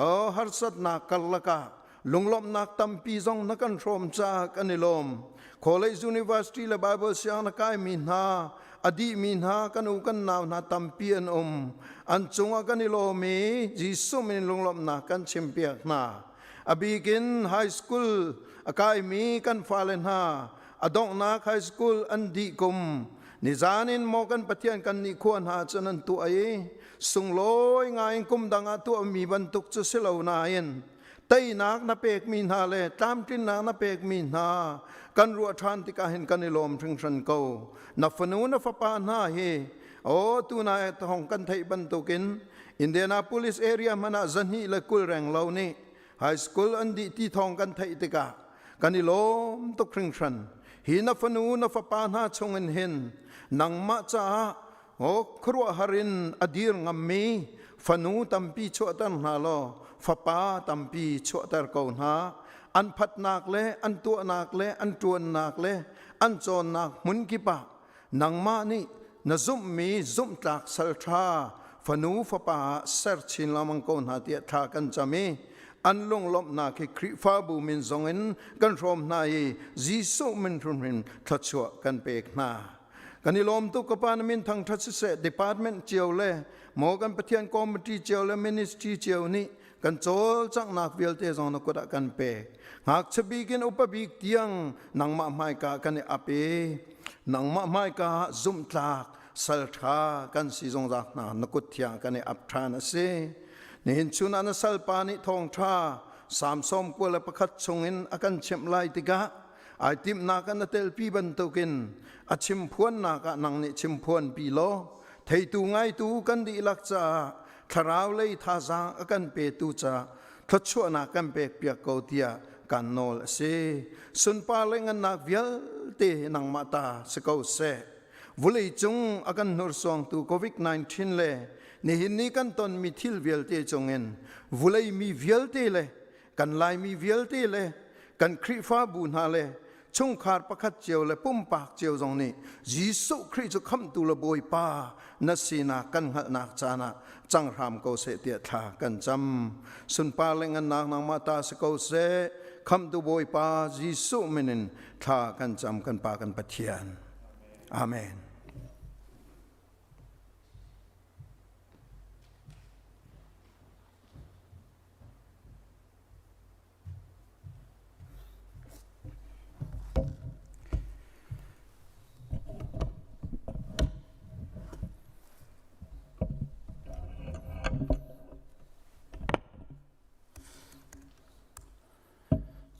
S7: Oh, harsatnak karlak ah lunglawmhnak tampi zong na kan hrawm caah kan i lawm. College University le Bible siang na kaimi hna, a dihmi hna kan u kan nau hna tampi an um. An cungah kan i lawm i Jesuh min lunglawmhnak kan chimpiak hna. A bikin high school a kaimi kan fale hna, a donghnak high school an dih kum nizan in maw kan Pathian kan nih khua hna cun an tuah i sunglawi ngai in kum dang ah tuahmi bantuk cu si lo nain teinak na pekmi hna le tlamtlinnak na pekmi hna kan ruah ṭhan tikah hin kan i lawm hringhran ko. Na fanu na fapa hna hi o tunai thawng kan theih bantukin Indianapolis area hmanh ah 220 reng lo nih high school an dih ti thawng kan theih tikah kan i lawm tuk hringhran. Hi na fanu na fapa hna chungin hin nangmah caah Aw khuaruahhar in a dir ngammi fanu tampi chuahter hna law fapa tampi chuahter ko hna. An phatnak le an tuahnak le an ṭuannak le an cawnnak hmun kip ah nangmah nih na zumhmi zumhtlak salṭha fanu fapa ah ser chin lengmang ko hna tiah thla kan cam i an lunglawmhnak hi Khrihfabu min zongin kan hrawm hna i Jesuh min hrimhrim thluachuah kan pek hna. Kan i lawm tuk ka pa na min thangṭhat siseh department cio le maw kan Pathian committee cio le ministry cio nih kan cawlcanghnak vialte zong na kut ah kan pek. Ngakchia bik in upa bik tiang nangmah hmaika kan i ap i nangmah hmaika ah zumhtlak salṭha kan si zungzal hna na kut thiang kan i ap ṭhan a si. Nihin chun ah na salpa nih thawngṭha Samsom 21 chungin a kan chimh lai tikah ai timhnak ah na telpi bantukin a chimphuannak ah nang nih chimphuanpi law theitu ngaitu kan dihlak caah thlarau lei thazaang a kan petu caah thluachuahnak kan pekpiak ko tiah kan nawl a si. Sunpar le ngannak vialte nangmah ta si ko seh. Vawlei cung a kan hnursuangtu COVID-19 le Nihin ni kan tonmi thil vialte cungin vulei mi vialte le kan Laimi vialte le kan Khrihfabu hna le chungkhar pakhat cio le pumpak cio zong nih Jesuh Khrih cu khamhtu le Bawipa na sinak kan hngalhnak caan ah cang hram ko seh tiah thla kan cam. Sunpar le ngannak nangmah ta si ko seh. Khamhtu Bawipa Jesuh min in thla kan cam kan Pa kan Pathian. Amen.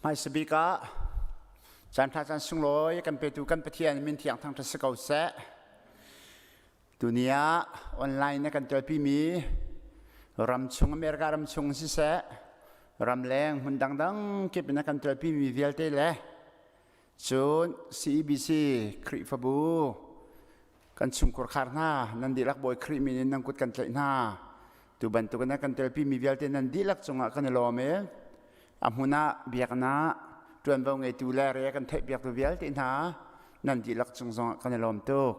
S8: Hmaisabik ah caan ṭha caan sunglawi kan petu kan Pathian min thiang thangṭhat si ko seh. Tuni ah online na kan telpimi ramchung America ramchung siseh ramleng hmun dangdang kip in a kan telpimi vialte le cun CEBC Khrihfabu kan chungkhur khar hna nan dihlak Bawi Khrih min in nan kut kan tlaih hna. Tu bantuk in a kan telpimi vialte nan dihlak cungah kan i lawm i a hmun ah biaknak ṭuanvo ngeitu le re kan theihpiaktu vialte hna nan dihlak cung zongah kan i lawm tuk.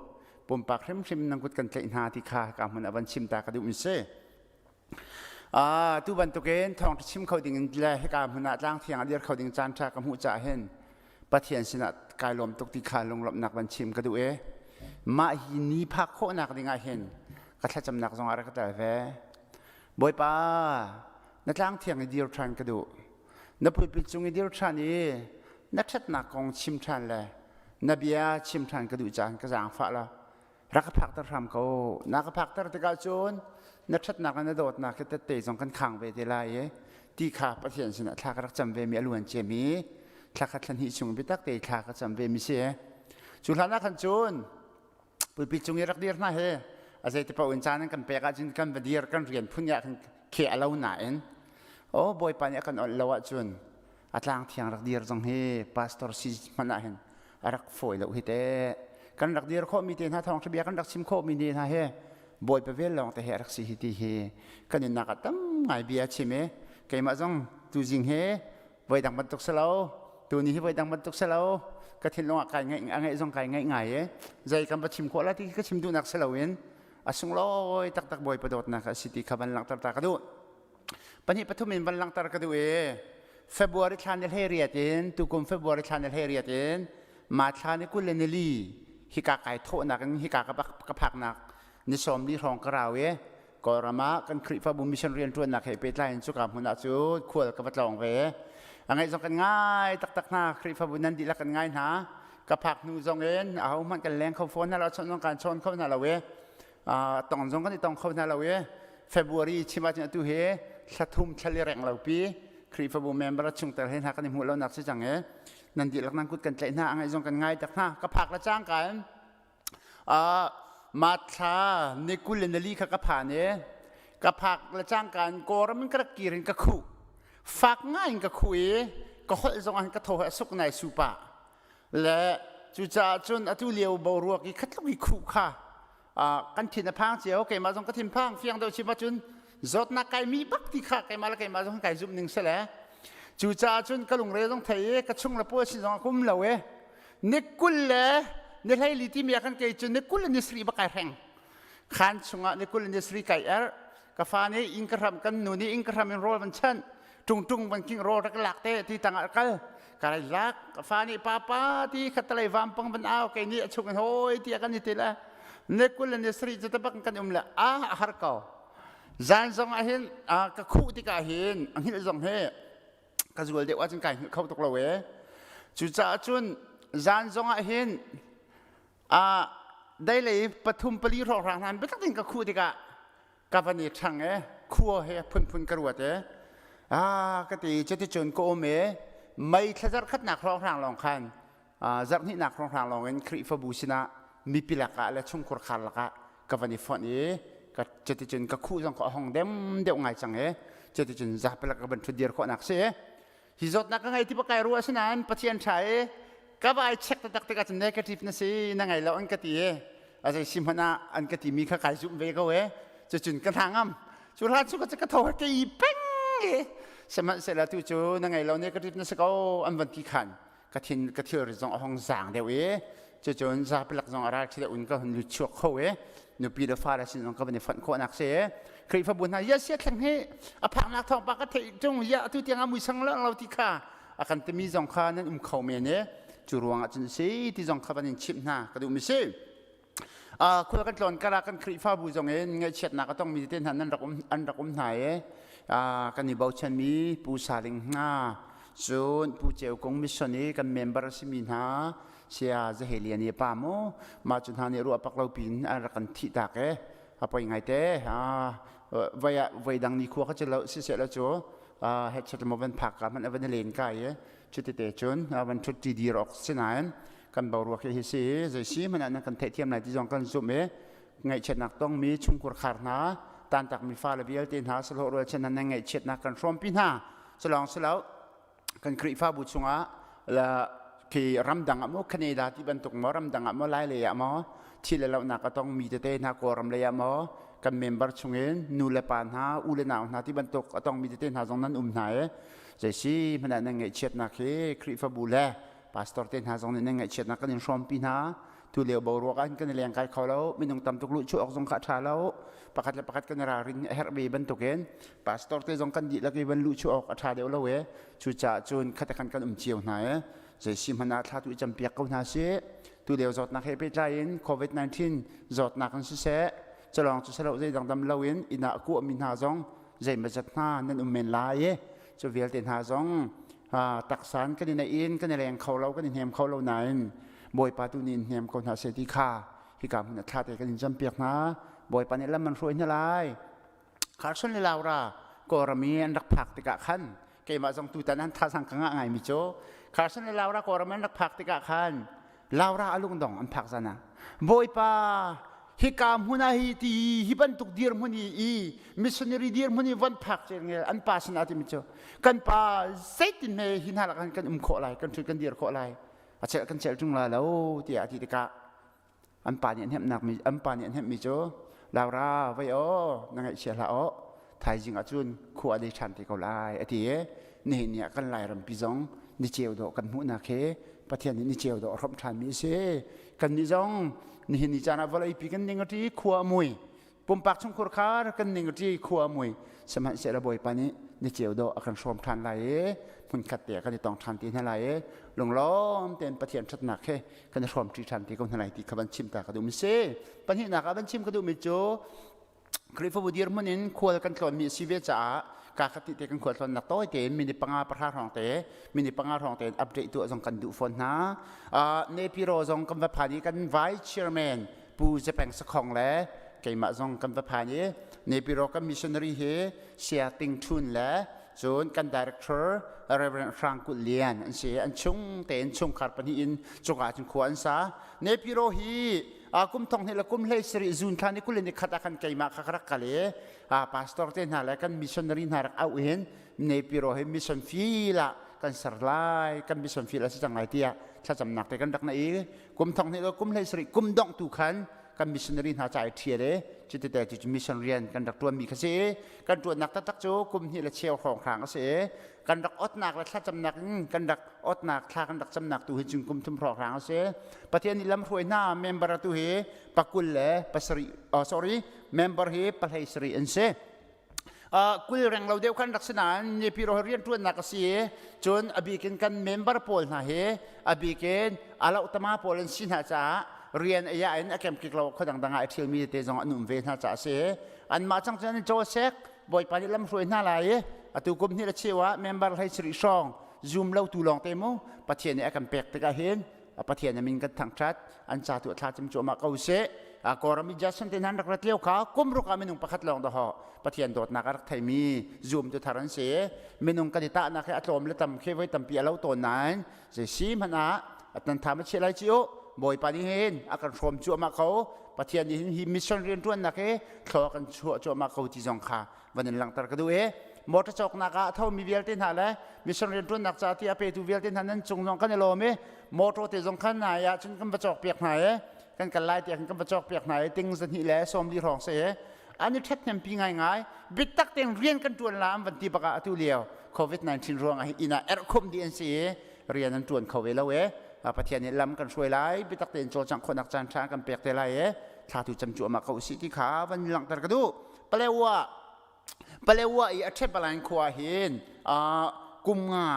S8: Pumpak hrimhrim nan kut kan tlaih hna ti kha ka hmun ah van chim ta ka duhmi si. Tu bantukin thawngṭha chim kho ding in le hika hmun ah tlang thiang ah dir kho ding caan ṭha ka hmuh caah hin Pathian sinah kai lawm tuk ti kha lunglawmhnak van chim ka duh i mah hi ni phak khawhnak ding ah hin ka thlacamnak zong ah rak ka tel ve. Bawipa, na tlang thiang i dir ṭhan ka duh. Na pulpit cung i dir ṭhan i na ṭhatnak kong chim ṭhan le na bia chim ṭhan ka duh caan ka zaangfah la rak ka phakter hram ko. Na ka phakter tikah cun na ṭhatnak le na dawtnak hi tette zong kan khang ve te lai i ti kha Pathian sinah thla ka rak cam ve mi a luan ciami thla khat thla hnih chung biatak te thla ka cam ve mi si. Cu hlan ah khan cun pulpit cung i rak dir hna he a zeiti paoh in caan an kan pek ahcun kan va dir kan rian phun ah khan kheh a lo nain o bawipa nih a kan olh lo ahcun a tlang thiang rak dir zong hi pastor si hmanh ah hin a rak fawi lo hi te kan rak dir khawh mi te hna thawng bia kan rak chim khawh mi te hna he bawipa vel lawng te he rak si hi ti hi kan nunnak ah tam ngai bia chim i keimah zong tuzing he voi dang bantuk si lo tuni hi voi dang bantuk si lo ka thinlung ah kai ngaih a ngaih zong kai ngaih ngai e zei kan va chim khawh la ti ka chim duhnak si loin a sunglawi taktak bawipa dawtnak a si ti kha van langhter ta ka duh pahnih pathum in van langhter ka duh e February thla ni hlei riat in tukum February thla ni hlei riat in ma thla ni 20 le nili hika kai thawhnak in hika ka phaknak ni sawm li hrawng ka rau e Kawlram ah kan Khrihfabu mission rianṭuannak he pehtlai in cuka hmun ah cun khual ka va tlawng ve. A ngaih zong kan ngai taktak hna. Khrihfabu nan dihlak kan ngai hna. Ka phak hnu zong in ahohmanh kan leng kho fawn hna lo, chawnh zong kan chawn kho hna lo i tong zong kan i tong kho hna lo i February chim ahcun atu hi thla thum thla li reng lo pi Khrihfabu member chungtel he hna kan i hmuh lonak si cang i nan dihlak nan kut kan tlaih hna a ngaih zong kan ngai tak hna. Ka phak le cangka in Mathla ni 20 le nili kha ka phan i ka phak le cangka in Kawlram in ka rak kir in ka khuh. Fak ngai in ka khuh i ka holh zong ah ka thaw he a suk nai su pah. Le cucaah cun atu lio boruak i khatluk i khuh kha kan thin a phang cio keimah zong ka thin phang fiang deuh chim ahcun zawtnak kai mi bak ti kha keimah le keimah zong kai zumh ning sele cucaah cun ka lungre zong thei i ka chung le pawl sin zong a kum lo i ni 20 le ni 14 timi ah khan kei cu ni 20 le ni sarih bak kai hreng khan chungah ni 20 le ni sarih kai erh ka fa nih inn ka hram kan nu nih inn ka hram in rawl van chanh tung tung van king rawl rak lak te ti tangah kal ka rai lak ka fa nih papa ti khatalei vampang van au kei nih a chung in hoi ti kan i ti le ni 20 le ni sarih cu tabak kan um le a a har ko zan zong ah hin ka khuh tikah hin a hngilh zong hi ka zual deuh ahcun kai hngilh kho tuk lo e cucaah cun zan zong ah hin a deilei pathum pali hrawnghrang hna biatak in ka khuh tikah ka van i ṭhang e khua he phunphun ka ruat e a ka ti cuticun ka um e mei thlazar khatnak hrawnghrang lawng khan zarh hnihnak hrawnghrang lawng in Khrihfabu sinah mipi lakah le chungkhur khar lakah ka van i fonh i ka cuticun ka khuh zong ka hong dem deuh ngai cang i cuticun zapalak ka van ṭhut dir khawhnak si hi zawtnak ka ngei ti pakai ruah asinain Pathian ṭha i ka vai check taktak tikah cun negative na si na ngei lo an ka ti i a zei si hmanh ah an ka timi kha kai zumh ve ko e. Cucun ka hna ngam. Cu hlan cu ka tho ka i peng i sihmanhsehlaw tu cu na ngei lo ne ka rit na si ko an van ti khan ka thin ka thilri zong a hong zaang deuh i cucun zapilak zong a ral thi deuh in ka hun lut chuak kho i nupi le fale sin zong ka van i fonh khawhnak si. Khrihfabu hna ya sia thleng hi a phaknak thawng pa ka theih tung ya atu tiang a mui sang lo lo ti kha a kan timi zong kha nan um kho men i cu ruang ah cun si ti zong kha van in chimh hna ka duh mi si. Khua kan tlawn kar ah kan Khrihfabu zong in ngaihchiatnak a tongmi te hna nan rak um an rak um hna i kan i bochanmi Pu Saling hna, cun Pu Ceu Kung mission i kan member a simi hna Saya Zahelian i pa mu mah cu hna nih ruah pak lo pin an rak kan thih tak e a poi ngai te. Voi ah voi dang ni khua kha cu lo siseh lo cu headset mo van phak ka man van len kai i cutite cun van thut ti dir awk sinain kan boruak hi si zei si hmanh ah nan kan theihthiam lai ti zong kan zumh i ngaihchiatnak tongmi chungkhur khar hna, tantakmi fale vialte hna, sahlawh rualchan hna, nan ngaihchiatnak kan hrawmpi hna. Culawng silo kan Khrihfabu chungah la khi ramdang ah maw, Canada ti bantuk maw, ramdang ah maw, lai lei ah maw thil le lohnak a tongmi tete hna, Kawlram lei ah maw kan member chungin nu le pa hna, u le nau hna ti bantuk a tongmi tete hna zong nan um hna i zei si hmanh ah nan ngaihchiatnak hi Khrihfabu le pastor te hna zong nih nan ngaihchiatnak kan in hrawmpi hna. Tu lio boruak ah kan i leng kai kho lo, minung tam tuk luh chuah awk zong kha a ṭha lo, pakhat le pakhat kan i ralrin a herh ve bantukin pastor te zong kan dihlak i van luh chuah awk a ṭha deuh lo e. Cucaah cun khat khan kan um cio hna e. Zei si hmanh ah thla tu i campiak ko hna sih. Tu lio zawtnak he pehtlai in COVID-19 zawtnak in siseh, culawng cu silo zei dang dam lo in inn ah kuahmi hna zong zeimazat hna nan um men lai i cu vialte hna zong taksan kan i neih in kan i leng kho lo, kan i hnem kho lo nain Bawipa tu nih in hnem ko hna seh ti kha hika hmun a thla te kan in campiak hna. Bawipa nih lam an hruai hna lai. Carson le Laura Kawlram i an rak phak tikah khan keimah zong tutan an thazang ka ngah ngaimi cu Carson le Laura Kawlram an rak phak tikah khan Laura a lungdong an phak zan ah, Bawipa, hika hmun ah hi ti hi bantuk dirhmun i i missionary dirhmun i von phak cengel an pa sin ah timi cu, kan pa, zeitin hme hi hna lakah kan um khawh lai, kan ṭhut kan dir khawh lai, a chelh kan chelh ṭung lai lo tiah a ti tikah an pa nih an hnemhnak mi an pa nih an hnemhmi cu, Laura, vai aw, na ngaihchia hlah aw, thaizing ah cun khua a dei ṭhan te ko lai a ti i nihin ni ah kan Lairampi zong ni ceu dawh kan hmuhnak hi Pathian nih ni ceu dawh a hrawmh ṭhanmi a si. Kannih zong nihin ni caan ah vawleipi kan ning a ṭi, khua a mui, pumpak chungkhur khar kan ning a ṭi, khua a mui, sihmanhsehlaw Bawipa nih ni ceu dawh a kan hrawm ṭhan lai i hmunkhat te ah kan i tong ṭhan ti hna lai i lunglawm tein Pathian ṭhatnak he kan i hrawm ṭi ṭhan ti ko hna lai ti kha van chim ta ka duhmi si. Pahnihnak ah van chim ka duhmi cu Khrihfabu dirhmun in khual kan tlawnmi a si ve caah ka khat te kan khual tlawnnak tawi tein minute 5 pahra hrawng te, minute 5 hrawng tein update tuah zong kan duh fawn hna. Nepiro zong kan va phan i kan vice chairman Pu Zepeng Sakhong le keimah zong kan va phan i Nepiro kan missionary hi Sia Ting Thun le cun kan director Reverend Hrang Kulh Lian an si. An chung tein chungkhar pahnih in cuka cun khua an sa. Nepiro hi kum thong hnih le kum hlei sarih June thla ni 21 ah khan keimah kha ka rak kal i pastor te hna le kan missionary hna rak auh in Nepiro hi mission field ah kan ser lai, kan mission field a si cang lai tiah thlacamnak te kan rak na i kum thong hnih le kum hlei sarih kum dongh tu khan kan missionary hna ca i ṭhial i cuti cu mission rian kan rak ṭuanmi kha si. Kan ṭuannak taktak cu kum hnih le cheu hrawnghrang a si. Kan rak otnak le thlacamnak in kan rak otnak, thla kan rak camnak tu hi cun kum thum hrawnghrang a si. Pathian nih lam hruai hna. Member tu hi 27, oh, sorry, member hi 17 an si. 20 reng lo deuh kan rak si nain Nepiro rian ṭuannak a si i cun a bikin kan member pawl hna hi a bikin aloh tama pawl an si hna caah rian a ya in a kemkik lo khua dangdang ah a ṭhialmi te zong an um ve hna caah a si. Anmah cang cun an cawsek. Bawipa nih lam hruai hna lai i atu kum hnih le cheu ah member 17 hrawng zoom lo tu lawng te mu Pathian nih a kan pek tikah hin Pathian a min kan thangṭhat. An ca tu thla cim cuahmah ko sih. Kawlram i Jason te hna rak rat lio kha kum ruk ah minung pakhat lawng dahawh Pathian dawtnak a rak theimi zoom tu thar an si. Minung kan i tahnak he a tlawm le tam khi voi tampi a lo tawn nain zei si hmanh ah nan tha ma chia lai ci u. Bawipa nih hin a kan hrawm cuahmah ko. Pathian nih hin hi mission rianṭuannak hi thlaw kan chuah cuahmah ko ti zong kha van in langhter ka duh i motor cawknak ah a thomi vialte hna le mission rianṭuannak ca ti a petu vialte hna nan cung zong kan i lawm i motor te zong khan nai ah cun kan va cawk piak hna i kan kal lai tiah kan va cawk piak hna i ting 240 hrawng si i. An i ṭhathnempi ngaingai. Biatak tein rian kan ṭuan la an van ti bak ah atu lio COVID-19 ruangah hi inn ah erhkhumh dih an si i rian an ṭuan kho ve lo e. Pathian nih lam kan hruai lai, biatak tein cawlcangh khawhnak caan ṭha kan pek te lai e. Thla tu cam cuahmah ko usih ti kha van langhter ka duh. Palewa Palewa i a ṭhepalain khua hin kum nga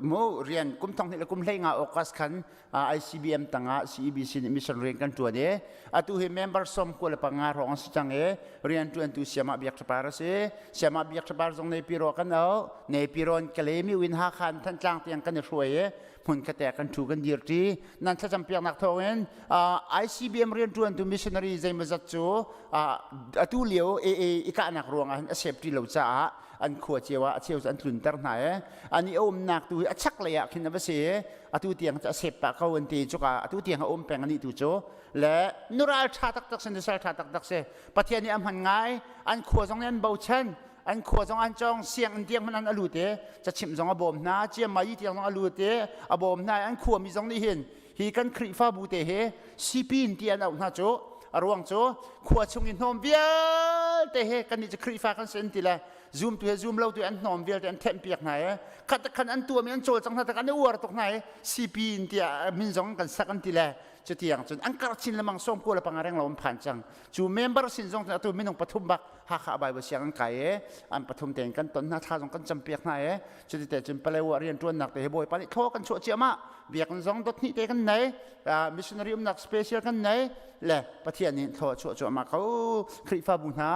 S8: mu rian kum thong hnih le kum hlei nga August khan ICBM tangah CEBC nih mission rian kan ṭuan i atu hi member 95 hrawng an si cang i rian ṭuantu Siamah Biak Ṭhapar a si. Siamah Biak Ṭhapar zong Nepiro kan auh. Nepiron Kalemi win Hakha in Thantlang tiang kan i hruai i hmun khatte kan ṭhu kan dirṭi. Nan thlacam piaknak thawngin ICBM rian ṭuantu missionary zeimawzat cu atu lio AA i kahnak ruangah hin a safety lo caah an khua cio ah a cheu cu an tlunter hna i an i umnak tu hi a chak lei ah khin a va si i atu tiang cu a sep pah ko an ti cuka atu tiang a um peng ani tu cu le nural ṭha taktak si nusal ṭha taktak si Pathian nih a hman ngai an khua zong nih an bochan an khua zong an cawng sianginn tiang hmanh an a lut i cachimh zong a bawm hna ciammai tiang zong a lut i a bawm hna an khua mi zong nih hin hi kan Khrihfabu te hi sipin ti an auh hna cu a ruang cu khua chung i hnawm vialte he kan nih cu Khrihfa kan si an ti le zoom tu he zoom lo tu an hnawm vialte an thenh piak hna i khat khan an tuam i an cawl cang hna tak an i uar tuk hna i sipin tiah min zong kan sak an ti le cutiang cun an karh chin lemang 95 reng lo an phan cang cu member sin zong atu minung pathum bak Hakha Bible siang an kai i an pathum tein kan ton hna thla zong kan campiak hna i cuti te cun Palewa rian ṭuannak te hi Bawipa nih thlaw kan chuah ciahmah biakinn zong dot hnih te kan nei missionary umnak special kan nei le Pathian nih thlaw chuah cuahmah ko Khrihfabu hna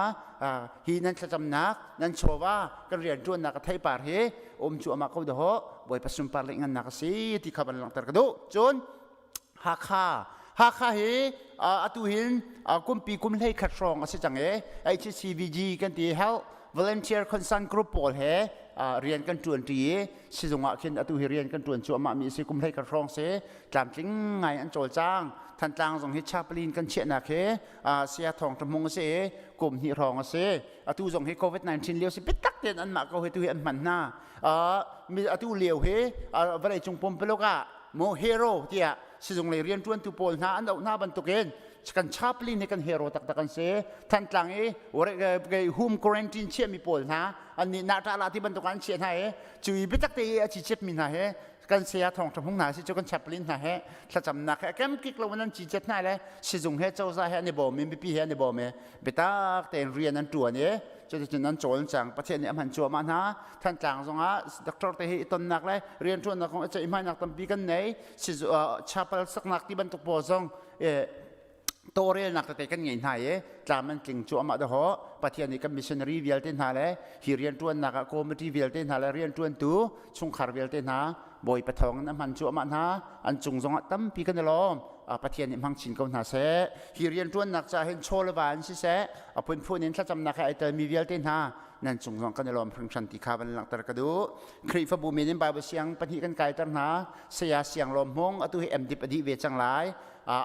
S8: hi nan thlacamnak nan chawva kan rian ṭuannak a theipar hi um cuahmah ko dahawh Bawipa sunpar le ngannak a si ti kha van langhter ka duh cun Hakha Hakha hi atu hin kumpi kum hlei khat hrawng a si cang i HCVG kan ti Health Volunteer Concern Group pawl he rian kan ṭuan ṭi i sizung ah khin atu hi rian kan ṭuan cuahmah mi a si kum hlei khat hrawng si tlamtling ngai an cawlcang Thantlang zong hi chaplain kan chiahnak hi saya thawng ṭahmung a si i kum hnih hrawng a si atu zong hi COVID-19 lio si biatak tein anmah ko hi tu hi an hman hna atu lio hi vawleicung pumpuluk ah mo hero tiah sizung lei rianṭuantu pawl hna an auh hna bantukin kan chaplain hi kan hero taktak an si Thantlang i home quarantine chiahmi pawl hna an nih nah la ti bantuk an chiah hna i cu i biatak te i a ci cetmi hna he kan saya thawng ṭha hmung hna si cu kan chaplain hna he thlacamnak he kem kik lo in an ci cet hna le sizung he cozah he an i bawm i mipi he an i bawm i biatak tein rian an ṭuan i cuticun an cawl cang Pathian nih a hman cuahmah hna Thantlang zongah doctor te hi i tonnak le rianṭuannak kong i ceihmainak tampi kan nei chapel saknak ti bantuk pawl zong tawlrelnak tete kan ngei hna i tlam an tling cuahmah dahawh Pathian nih kan missionary vialte hna le hi rianṭuannak ah committee vialte hna le rianṭuantu chungkhar vialte hna Bawipa thawng in a hman cuahmah hna an cung zongah tampi kan i lawm Pathian nih hmang chin ko hna seh hi rianṭuannak caah hin chaw le va in siseh a phunphun in thlacamnak he ai telmi vialte hna nan cung zong kan i lawm hringhran ti kha van langhter ka duh Khrihfabu min in Bible siang pahnih kan kaiter hna saya siang lawm hmung atu hi MDip a dih ve cang lai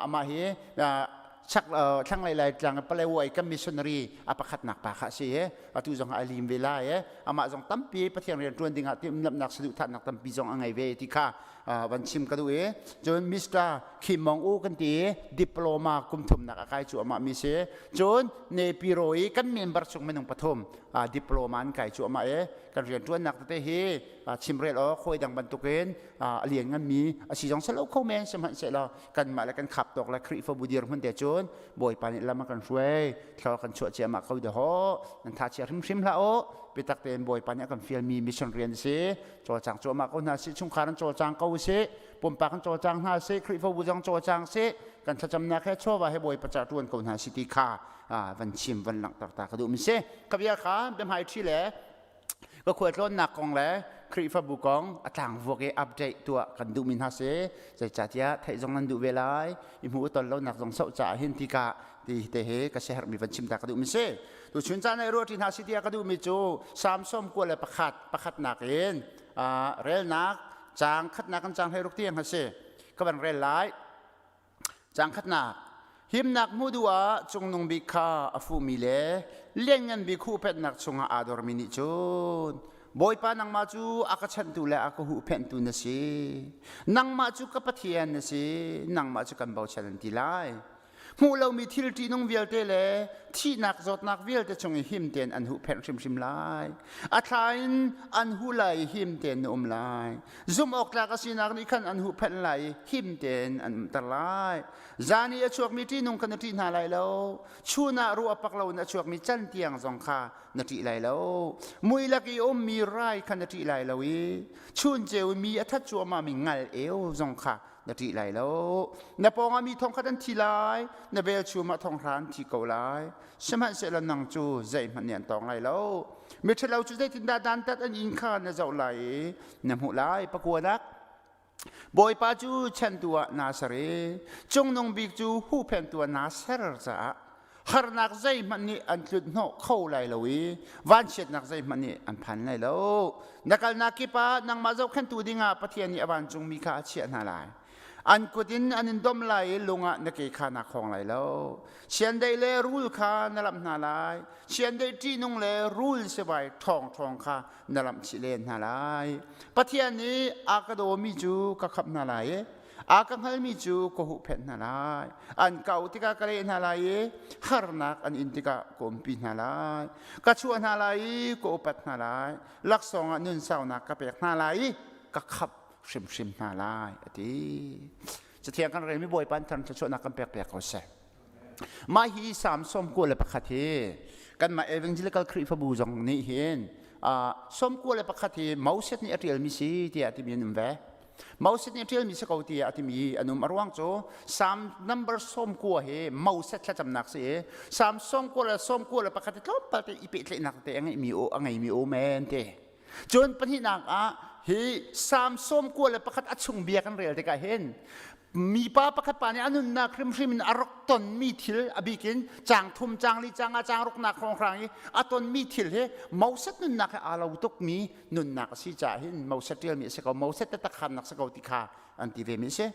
S8: amah hi chak thlanglei lai tlang Palewai kan missionary a pakhatnak pa kha a si i atu zong a lim ve lai i amah zong tampi Pathian rian ṭuan dingah timhlamhnak saduhthahnak tampi zong a ngei ve ti kha van chim ka duh i cun Mr. Kim Mong U kan ti i diploma kum thumnak a kai cu amah mi si cun Nepiro i kan member chung minung pathum diploma an kai cu amah i kan rian ṭuannak tete hi chimrel awk hawi dang bantukin a lian nganmi a si zong selo kho men sihmanhsehlaw kanmah le kan khap tawk le Khrihfabu dirhmun te cun Bawipa nih lam a kan hruai thlaw kan chuah ciahmah ko dahawh nan tha chia hrimhrim hlah u biatak tein Bawipa nih a kan fialmi mission rian a si cawlcang cuahmah ko hna si chungkhar an cawlcang ko si pumpak an cawlcang hna si Khrihfabu zong cawlcang si kan thlacamnak he chawva he Bawipa ca ṭuan ko hna si ti kha van chim van langhter ta ka duh mi si ka bia kha biahmai ṭhi le ka khualtlawnnak kong le Khrihfabu kong a tlangvuak i update tuah kan duhmi hna si zeicahtiah theih zong nan duh ve lai i hmu ton lonak zong soh caah hin tikah ti te he ka siaherhmi van chim ta ka duhmi si tuchun caan ah ruah ṭi hna si tiah ka duhmi cu Psalm 91 pakhatnak in relnak caang khatnak kan caang 16 tiang a si ka van rel lai Caang khatnak himnak hmuh duh ah cungnung bik kha a fuhmi le lianngan bik huhphenhnak chungah aa dormi nih cun Bawipa nangmah cu a ka chanhtu le a ka huhphenhtu na si. Nangmah cu ka Pathian na si. Nangmah cu kan bochan an ti lai. Hmuh lomi thil ṭihnung vialte le thihnak zawtnak vialte chung i him tein an huhphenh hrimhrim lai. A thla in an hu lai i him tein na um lai. Zumh awk tlak a sinak nih khan an huhphenh lai i him tein an umter lai. Zan i a chuakmi ṭihnung kha na ṭih hna lai lo. Chun ah ruah pak loin a chuakmi cantiang zong kha na ṭih lai lo. Mui lak i a ummi rai kha na ṭih lai lo i chun ceu i mi a that cuahmahmi ngal eu zong kha na ṭih lai lo. Na pawngah mi thong khat an thi lai, na velchum ah thong hra an thi ko lai. Sihmanhsehlaw nang cu zeihmanh nih an tawng lai lo. Miṭhalo cu zeitindah dantat an in kha na zoh lai i na hmuh lai. Pakuanak Bawipa cu chantu ah naa ser i Cungnung Bik cu huhphentu ah naa ser caah harnak zeihmanh nih an tlunh hnawh kho lai lo i vanchiatnak zeihmanh nih an phan lai lo. Na kalnak kip ah nangmah zohkhenhtu dingah Pathian nih a vancungmi kha a chiah hna lai. An kut in an in domh lai i lung ah na ke kha naa khawng lai lo. Chiandeih le rul kha na lamh hna lai. Chiandeih ṭihnung le rul sivai ṭhawngṭhawng kha na lamh chih len hna lai. Pathian nih a ka dawmi cu ka khamh hna lai i a ka hngalmi cu ka huhphenh hna lai. An ka auh tikah ka leh hna lai i harnak an in tikah ka umpi hna lai. Ka chuah hna lai i ka upat hna lai. Laksawng ah nunsaunak ka pek hna lai i ka khamh hrimhrim hna lai a ti. Cathiang kan relmi Bawipa an thar thluachuahnak kan pek piak ko seh. Mah hi Salm 91 hi kanmah Evangelical Khrihfabu zong nih hin 91 hi Moses nih a ṭialmi si tiah timi an um ve. Moses nih a ṭialmi si ko tiah a timi an um. A ruang cu Salm number 90 hi Moses thlacamnak si i Salm 90 le 91 hi tlawmpal te i pehtlaihnak te a ngeimi a ngeimi um en ti. Cun pahnihnak ah hi Salm 91 a chung bia kan rel tikah hin mipa pakhat pa nih a nunnak hrimhrim in a rak tonmi thil a bik in caang thum caang li caang nga caang ruknak hrawnghrang i a tonmi thil hi Moses nunnak he aa lo tukmi nunnak a si caah hin Moses ṭialmi a si ko Moses taktak khannak si ko ti kha an ti ve mi a si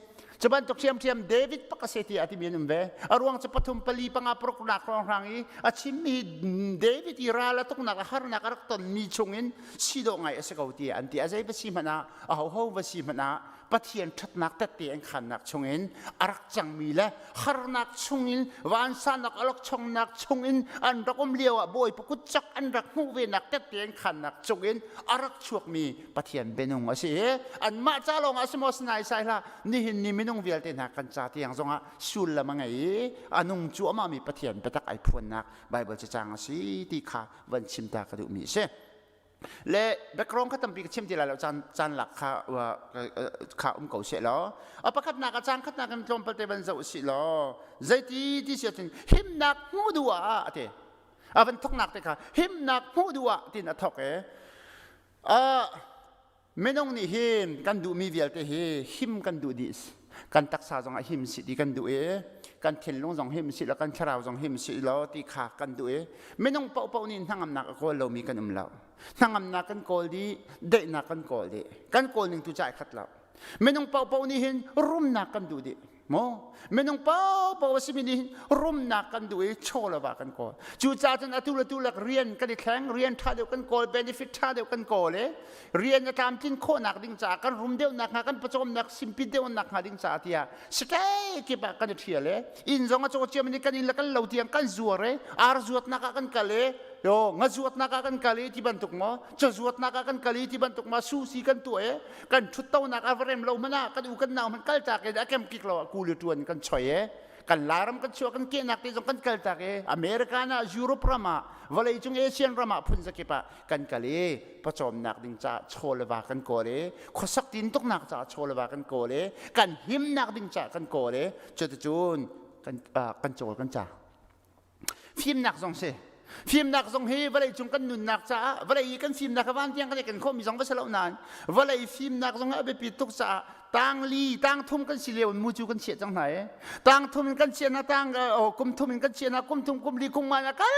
S8: cu bantuk ṭhiamṭhiam David pak a si tiah a timi an um ve a ruang cu pathum pali panga paruknak hrawnghrang i a chimmi David i ral a tuknak a harnak a rak tonmi chungin si dawh ngai a si ko tiah an ti a zei va si hmanh ah a hoho va si hmanh ah Pathian ṭhatnak tette an khannak chungin a rak cangmi le harnak chungin vansannak awlokchongnak chungin an rak um lio ah Bawipa kutcak an rak hmuh venak tette an khannak chungin a rak chuakmi Pathian bianung a si i anmah ca lawng ah si maw sinai sai hlah nihin ni minung vialte hna kan ca tiang zongah sullam a ngei i a nung cuahmahmi Pathian biatak ai phuannak Baibal cacang a si ti kha van chim ta ka duhmi a si. Le background kha tampi ka chim ti lai lo caan caan lak kha kha um ko seh law a pakhatnak a caan khatnak in tlawmpal te van zoh sih law zeiti ti si ahcun himnak hmuh duh ah a ti a van thoknak te kha himnak hmuh duh ah tin a thok e a Minung nih hin kan duhmi vialte hi him kan duh dih. Kan taksa zong ah him si ti kan duh i kan thinlung zong him si lo kan thlarau zong him si lo ti kha kan duh i minung paohpaoh nih hnangamnak a kawl lomi kan um lo. Hnangamnak kan kawl dih, daihnak kan kawl dih. Kan kawl ning tu ca ai khat lo. Minung paohpaoh nih hin rumnak kan duh dih. Maw minung paohpaoh a simi nih rumnak kan duh i chaw le va kan kawl. Cucaah cun atu le tu lak rian kan i thleng, rian ṭha deuh kan kawl, benefit ṭha deuh kan kawl i rian a tlamtlin khawhnak ding caah kan rum deuhnak hnga, kan pawcawmnak simpit deuhnak hnga ding caah tiah state kip ah kan i ṭhial i inn zong a caw ciam nih kan inn le kan lo tiang kan zuar i ar zuatnak ah kan kal i yo nga zuatnak ah kan kal i ti bantuk maw cazuatnak ah kan kal i ti bantuk maw susi kan tuah i kan ṭhuttonak a va rem lo hmanh ah kan u kan nau hmanh kaltak in a kemkik lo ah kuli ṭuan kan choi e kan lairam kan chuah kan kehnak te zong kan kaltak i America ah Europe ram ah vawlei cung Asian ram ah phun zakip ah kan kal i pawcawmnak ding caah chaw le va kan kawl i khuasak tintuknak caah chaw le va kan kawl i kan himnak ding caah kan kawl i cuticun kan kan cawl kan ca Fimnak zong si. Fimnak zong hi vawlei cung kan nunnak caah vawlei i kan fimnak a van tiang kan i ken khawhmi zong va si lo nain vawlei fimnak zong a biapi tuk caah tang li tang thum kan si lio in mucu kan chiah cang hna i tang thum in kan chiah na tang kum thum in kan chiah na kum thum kum li kum nga na kal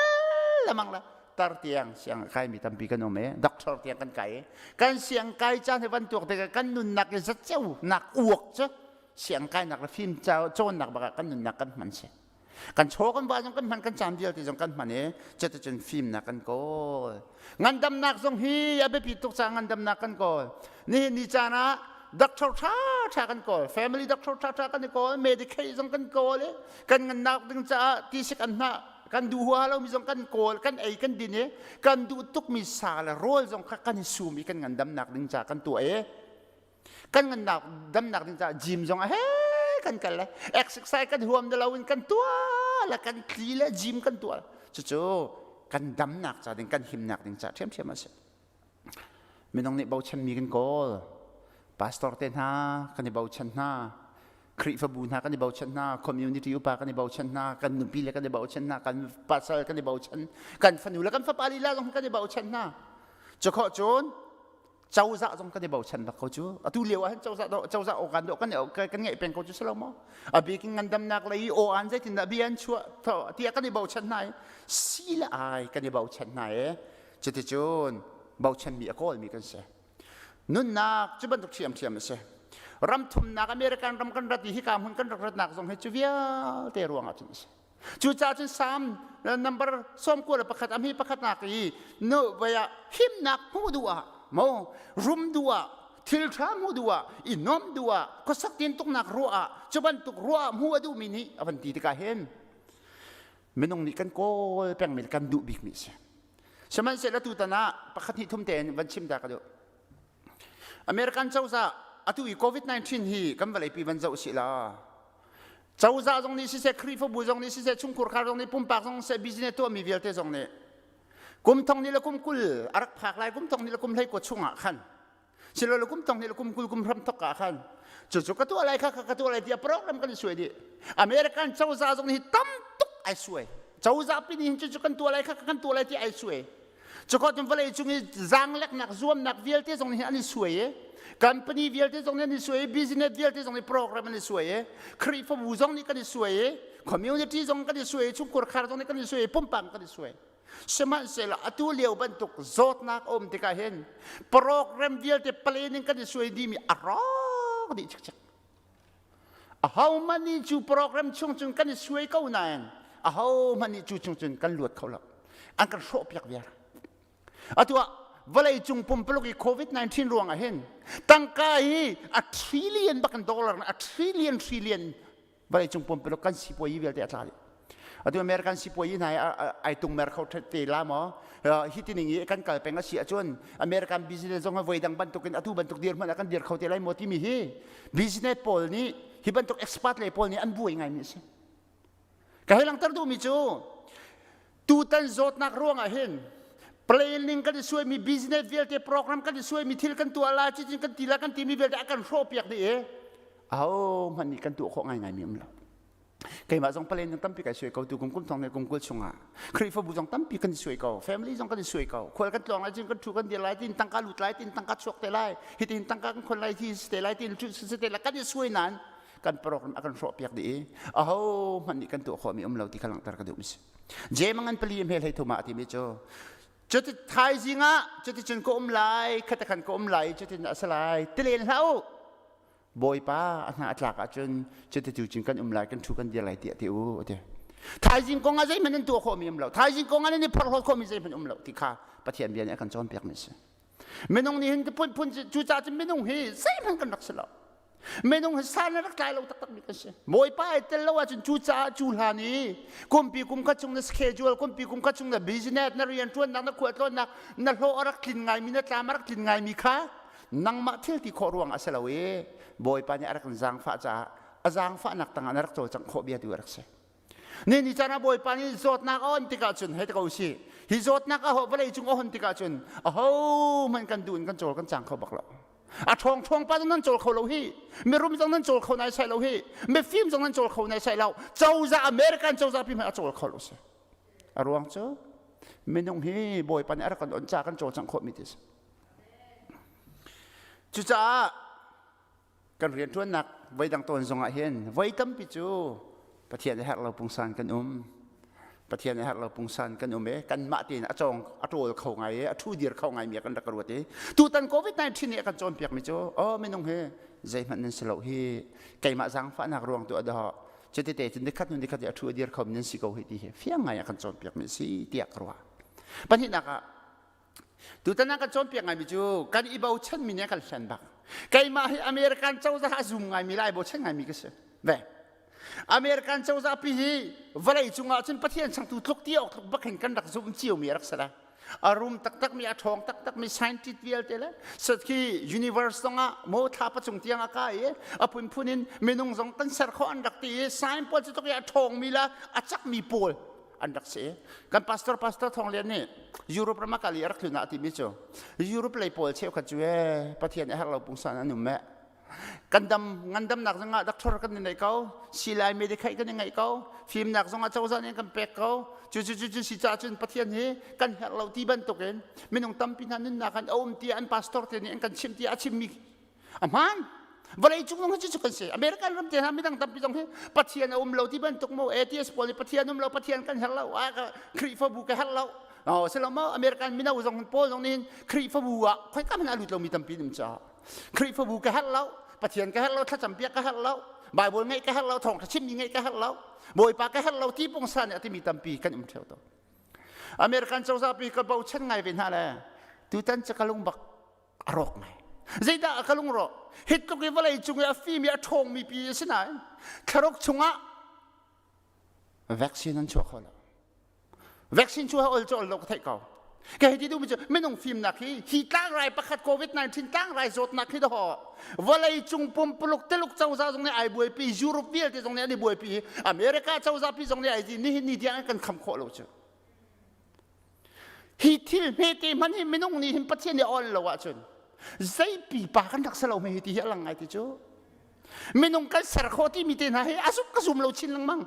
S8: lamang la tar tiang siang kai mi tampi kan um e doctor tiang kan kai kan siang kai caan he van tuak tikah kan nunnak i zatceu nak uak cu siang kai nak le fim cawnnak bakah kan nunnak kan hman si Kan chaw kan va zong kan hman kan caan vialte zong kan hman i cuticun fimnak kan kawl. Ngandamnak zong hi a biapi tuk caah ngandamnak kan kawl. Nihin ni caan ah Doctor tha tha kan kawl, family doctor tha tha kan i kawl, Medicaid zong kan kawl i kan ngannak ding caah tisik an hnah kan duh hua lomi zong kan kawl, kan ei, kan din i kan duh tukmi sa le rawl zong kha kan i sum i kan ngandamnak ding caah kan tuah i kan ngannak damnak ding caah gym zong a he kan kal le exercise kan huam na loin kan tuah le kan tli le gym kan tuah cucu kan damnak ca ding kan himnak ding ca ṭhiamṭhiam a si. Minung nih bochanmi kan kawl. Pastor te hna kan i bochan hna. Khrihfabu hna kan i bochan hna. Community upa kan i bochan hna. Kan nupi le kan i bochan hna. Kan pasal kan i bochan. Kan fanu le kan fapa lila zong kan i bochan hna. Cukhawh cun cozah zong kan i bochan bak ko cu. Atu lio ah hin cozah cozah awkan dawh kan kan ngeih peng ko cu si lo maw? A bik in ngandamnak lei i aw-an zeitindah bia an chuah tiah kan i bochan hna i si le ai kan i bochan hna i Cuticun bochanmi a kawlmi kan si. Nunnak cu bantuk ṭhiamṭhiam a si. Ram thumnak American ram kan rat i hika hmun kan rak ratnak zong hi cu vialte ruangah cun a si. Cucaah cun Salm number 91 a mi pakhatnak i nu vei ah himnak hmuh duh ah maw rum duh ah thil ṭha hmuh duh ah i nuamh duh ah khuasak tintuknak ruah ah cu bantuk ruah ah hmuh a duhmi nih a van ti tikah hin minung nih kan kawl pengmi kan duh bikmi a si. Sihmanhsehlaw tutan ah pakhat hnih thum tein van chim ta ka duh. American cozah atu i COVID-19 hi kan vawleipi van zoh sih la. Cozah zong nih siseh, Khrihfabu zong nih siseh, chungkhur khar zong nih, pumpak zong siseh, business tuahmi vialte zong nih kum thong ni le kum 20 a rak phak lai kum thong ni le kum 19 chungah khan silole kum thong ni le kum 20 kum hram thok ah khan cucu ka tuah lai kha ka tuah lai tiah program kan i suai dih. American cozah zong nih tam tuk ai suai. Cozah pi nih cucu kan tuah lai kha kan tuah lai tiah ai suai. Cuka cun vawlei cung i zaangleknak zuamnak vialte zong nih an i suai i company vialte zong nih an i suai i business vialte zong nih program an i suai i Khrihfabu zong nih kan i suai i community zong kan i suai i chungkhur khar zong nih kan i suai i pumpak kan i suai. Sihmanhsehlaw atu lio bantuk zawtnak a um tikah hin program vialte planning kan i suai dihmi a rawk dih cikcek. Ahohmanh nih cu program chung cun kan i suai ko nain ahohmanh nih cu chung cun kan luat kho lo. An kan hrawhpiak viar. Atu ah vawlei cung pumpuluk i COVID-19 ruangah hin tangka hi a trillion bakin dollar a trillion trillion vawlei cung pumpuluk kan sipuayi vialte a tla dih. Atu American sipuayi hna hi ai tungmer kho te la maw? Hi tining i kan kal peng a si ahcun American business zong voi dang bantukin atu bantuk dir hmanh ah kan dir kho te lai maw timi hi business pawl nih hi bantuk expert le pawl nih an buai ngaimi a si. Ka hei langhter duhmi cu tutan zawtnak ruangah hin planning kan i suaimi business vialte program kan i suaimi thil kan tuah lai cutin kan ti lai kan timi vialte a kan hrawhpiak dih i ahohmanh nih kan tuah khawh ngaingaimi um lo. Keimah zong palen zong tampi kai suai ko tu kum kum thong ne kum 20 chungah Khrihfabu zong tampi kan i suai ko family zong kan i suai ko khual kan tluang lai cun kan thu kan dir lai tin tangka lut lai tin tangka chuak te lai hi tin tangka kan khon lai hi te lai tin cu si te lai kan i suai nan kan program a kan hrawh piak dih i aho hmanh nih kan tuah khawh mi um lo ti kha langhter ka duh mi si je mangan pali hmel hei thuma ti mi cu cuti thaizing ah cuti cun ka um lai khata khan ka um lai cutin a si lai tilen hlah u Bawipa a hna a tlak ahcun cuti cun kan um lai kan ṭhu kan dir lai tiah ti u a ti. Thaizing kong ah zeihmanh an tuah khawhmi um lo. Thaizing kong ah nan i phorhlawt khawhmi zeihmanh um lo ti kha Pathian bia nih a kan cawnpiakmi a si. Minung nih hin phunphun cucaah cun minung hi zeihmanh kan rak si lo. Minung hi san rak tlai lo taktakmi kan si. Bawipa ai tel lo ahcun cucaah cu hlan i kumpi kum khat chung na schedule, kumpi kum khat chung na business, na rianṭuannak, na khualtlawnnak, na hlawh a rak tlin ngaimi, na tlam a rak tlin ngaimi kha nangmah thil ti khawh ruang a si lo i Bawipa nih a rak in zaangfah caah a zaangfahnak tangah na rak cawlcangh khawh bia tu a rak si. Ni ni caan ah Bawipa nih zawtnak a on tikah cun hei ti ko si hi zawtnak a ho vawlei cung a hon tikah cun aho hmanh kan duh in kan cawl kan cang kho bak lo. A ṭhawng ṭhawng pa zong nan cawl kho lo hi mirum zong nan cawl kho nai sai lo hi mifim zong nan cawl kho nai sai lo cozah American cozah pi hmanh a cawl kho lo si. A ruang cu minung hi Bawipa nih a rak kan on ca kan cawlcangh khawh mi ti si. Cucaah kan rianṭuannak voidang tawn zongah hin voi tampi cu Pathian a herh lo pungsan kan um. Pathian a herh lo pungsan kan um i kanmah tein a cawng a ṭawl kho ngai i a ṭhu dir kho ngaimi kan rak ruat i tutan COVID-19 nih a kan cawnpiakmi cu aw minung hi zeihmanh nan si lo hi keimah zaangfahnak ruang tu a dawh cutite cun nikhat hnu nikhat i a ṭhu a dir kho mi nan si ko hi ti hi fiang ngai a kan cawnpiakmi a si tiah ka ruah. Pahnihnak ah Tutan ah kan cawnpiak ngaimi cu kan i bochanmi nih a kan hlen bak. Keimah hi American cozah a zum ngaimi lai bochan ngaimi ka si. Ve. American cozah pi hi vawlei cungah cun Pathian changtu tluk ti awk tluk bak hin kan rak zumh ciomi a rak si lai. A rum taktakmi, a ṭhawng taktakmi scientist vialte le sat khi universe zongah maw thla pacung tiang a kai i a phunphun in minung zong kan ser khawh an rak ti i science pawl cu tluk i a ṭhawngmi le a cakmi pawl an rak si. Kan pastor pastor Thawng Lian nih Europe ram a kal i a rak tlun ah a timi cu Europe lei pawl cheukhat cu ee Pathian a herh lo pungsan an um eh kan dam ngandamnak zongah doctor kan i neih ko silai medikhai kan i ngeih ko fimnak zongah cozah nih kan pek ko cu cu cu cu si caah cun Pathian hi kan herh lo ti bantukin minung tampi hna nunnak an um tiah an pastor te nih an kan chimh tiah a chimmi a hmaan vawlei cung zong hi cu kan si American ram te hna midang tampi zong hi Pathian a um lo ti bantuk mo atheist pawl nih Pathian um lo Pathian kan herh lo ah Khrihfabu ka herh lo oh si lo mo American mino zong pawl zong nih Khrihfabu ah khoi ka hmanh a lut lomi tampi um caah Khrihfabu ka herh lo, Pathian ka herh lo, thlacam piak ka herh lo, Bible ngeih ka herh lo, thawngṭha chimmi ngeih ka herh lo, Bawipa ka herh lo ti pungsan nih a timi tampi kan um ṭheo to. American cozah pi ka bochan ngai ve hna le tutan cu ka lung bak a rawk ngai. Zeidah a ka lung rawk? Hi tluk i vawlei cung i a fim i a ṭhawngmi pi a si nain thlaruk chungah vaccine an chuah kho lo. Vaccine cu ol cu ol lo ka theih ko. Ka hei ti duhmi cu minung fimnak hi hi tlangrai pakhat COVID-19 tlangrai zawtnak hi dawh vawlei cung pumpuluk teluk cozah zong nih ai buaipi Europe vialte zong nih an i buaipi America cozah pi zong nih ai ti nihin ni tiang kan kham khawh lo cu. Hi thil hmete hman hi minung nih hin Pathian nih ol lo ahcun zei pipa kan rak si lo hme hi ti hi a lang ngai ti cu. Minung kan ser khawh timi te hna hi a zumh ka zum lo chin lengmang.